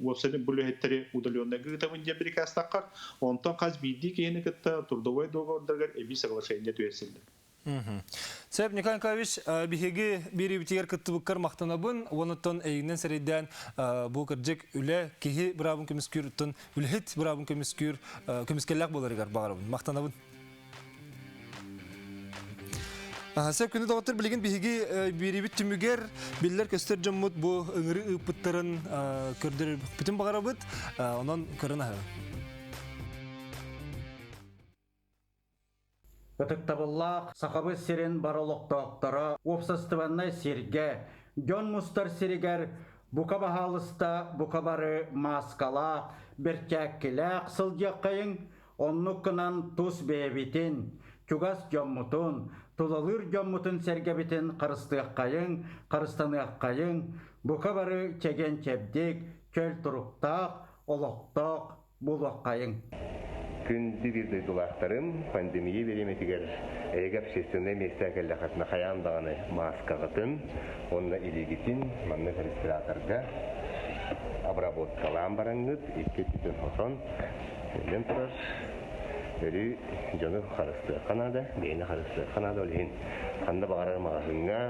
уопсайынан бу үлэһиттэри удаленныйга ыытабын диэн бирикээс таххар, онтон хас биирдии киһини кытта трудовой договордарыгар эбии соглашение түһэрсиллэр. Сөп, Николай Николаевич, биһиги биэриибитигэр кыттыбыккар махтанабын. Уонуттан эйигинэн сэрэйдээн бу кырдьык үлэ киһи быраабын көмүскүүр, оттон үлэһит быраабын көмүскүүр көмүскэллээх буоларыгар баҕарабын. Махтанабын. Сөп күнү доҕоттор билигин биһиги биэрибит түмүгэр биллэр көстөр дьоммут бу ыҥырыы ыыппыттарын көрдөрөрбүтүн баҕарабыт. Онон көрөн аһы. Ытыктабыллаах Сахабыт сирин бары олохтоохторо уопсастыбаннай сиргэ, дьон мустар сиригэр бука баһаалыста бука бары мааскалаах, бэрчээккилээх сылдьыаххайыҥ, Оннук гынан тус бэйэбитин, чугас дьоммутун, тулалыыр дьоммутун-сэргэбитин харыстыаххайыҥ, харыстаныаххайыҥ, бука бары чэгиэн-чэбдик, чөл туруктаах, олохтоох буолуоххайыҥ. Күндү биир дойдулаахтарым, пандемия бириэмэтигэр эһиги общественнай миэстэ кэллэххитинэ хайаан даҕаны мааскаҕытын уонна илиигитин маннык респираторга обработкалаан бараҥҥыт икки өттүтүн хотон Биллэн турар, өрүү дьону харыстыахха наада, бэйэни харыстыахха наада. Ол иһин ханна баҕарар маҕаһыыҥҥа,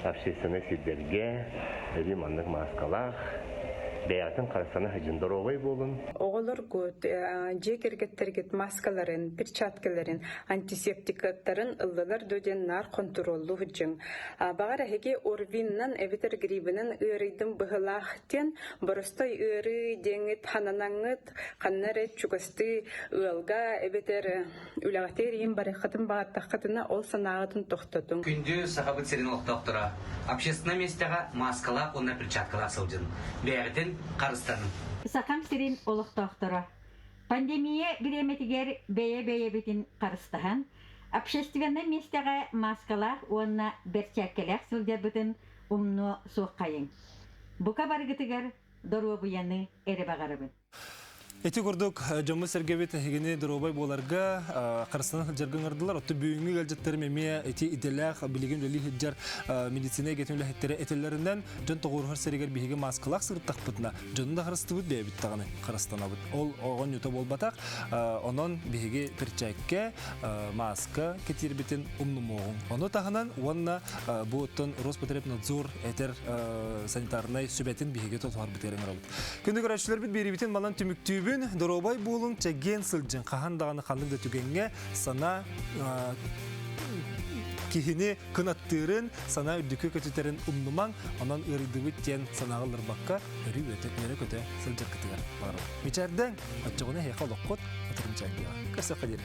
общественнай сирдэргэ өрүү маннык мааскалаах, бэйэҕитин харыстана сылдьын доруобай буолун. Оҕолоргут, дьиэ кэргэттэргит маскаларын, перчаткаларын, антисептикаттарын ыллылар дуо диэн наар хонтуруоллуу сылдьыҥ. Баҕар эһиги ОРВИннан эбэтэр грибинэн ыарыйдым быһыылаах диэн боростой ыарыы диэҥҥит хананаҥҥыт ханна эрэ чугастыы ыалга эбэтэр үлэҕитигэр иһин барыаххытын баҕардаххытына ол санааҕытын тохтотуҥ. Күндү Сахабыт сирин олохтоохторо, общественнай миэстэҕэ мааскалаах уонна перчаткалаах сылдьын. Бэйэҕитин харыстаныҥ. Сахам сирин олохтоохторо, пандемия бириэмэтигэр бэйэ-бэйэбитин харыстаһан, общественнай миэстэҕэ мааскалаах уонна бэрчээккэлээх сылдьарбытын умнуо суоххайыҥ. Бука барыгытыгар доруобуйаны эрэ баҕарабын. Ити курдук дьоммут-сэргэбит эһигини доруобай буоларга харыстана сылдьарга ыҥырдылар. Оттон бүгүҥҥү ыалдьыттарым эмиэ ити идэлээх билигин үлэлии сылдьар медицина эйгэтин үлэһиттэрэ этэллэринэн дьон тоҕуоруһар сиригэр биһиги мааскалаах сырыттахпытына дьону да харыстыбыт бэйэбит даҕаны харыстанабыт. Ол оҕонньута буолбатах. Онон биһиги перчээккэ мааска кэтиирбитин умнумуоҕуҥ. Ону таһынан уонна бу оттон Роспотребнадзор этэр санитарнай сүбэтин биһиги тутуһарбытыгар ыҥырабыт. Күндү көрөөччүлэрбит биэриибитин манан түмүктүүбүн. Доруобай буолуҥ, чэгиэн сылдьыҥ. Хаһан даҕаны ханнык да түгэҥҥэ сана киһини кынаттыырын, санаа үрдүккэ көтүтэрин умнумаҥ. Онон ыарыйдыбыт диэн санааҕа ылларбакка, өрүү үөрэ-көтө сылдьаргытыгар баҕарабын. Мичээрдэҥ, оччоҕуна эһиэхэ олоххут отурун чэйдиэҕэ. Көрсөххө диэри.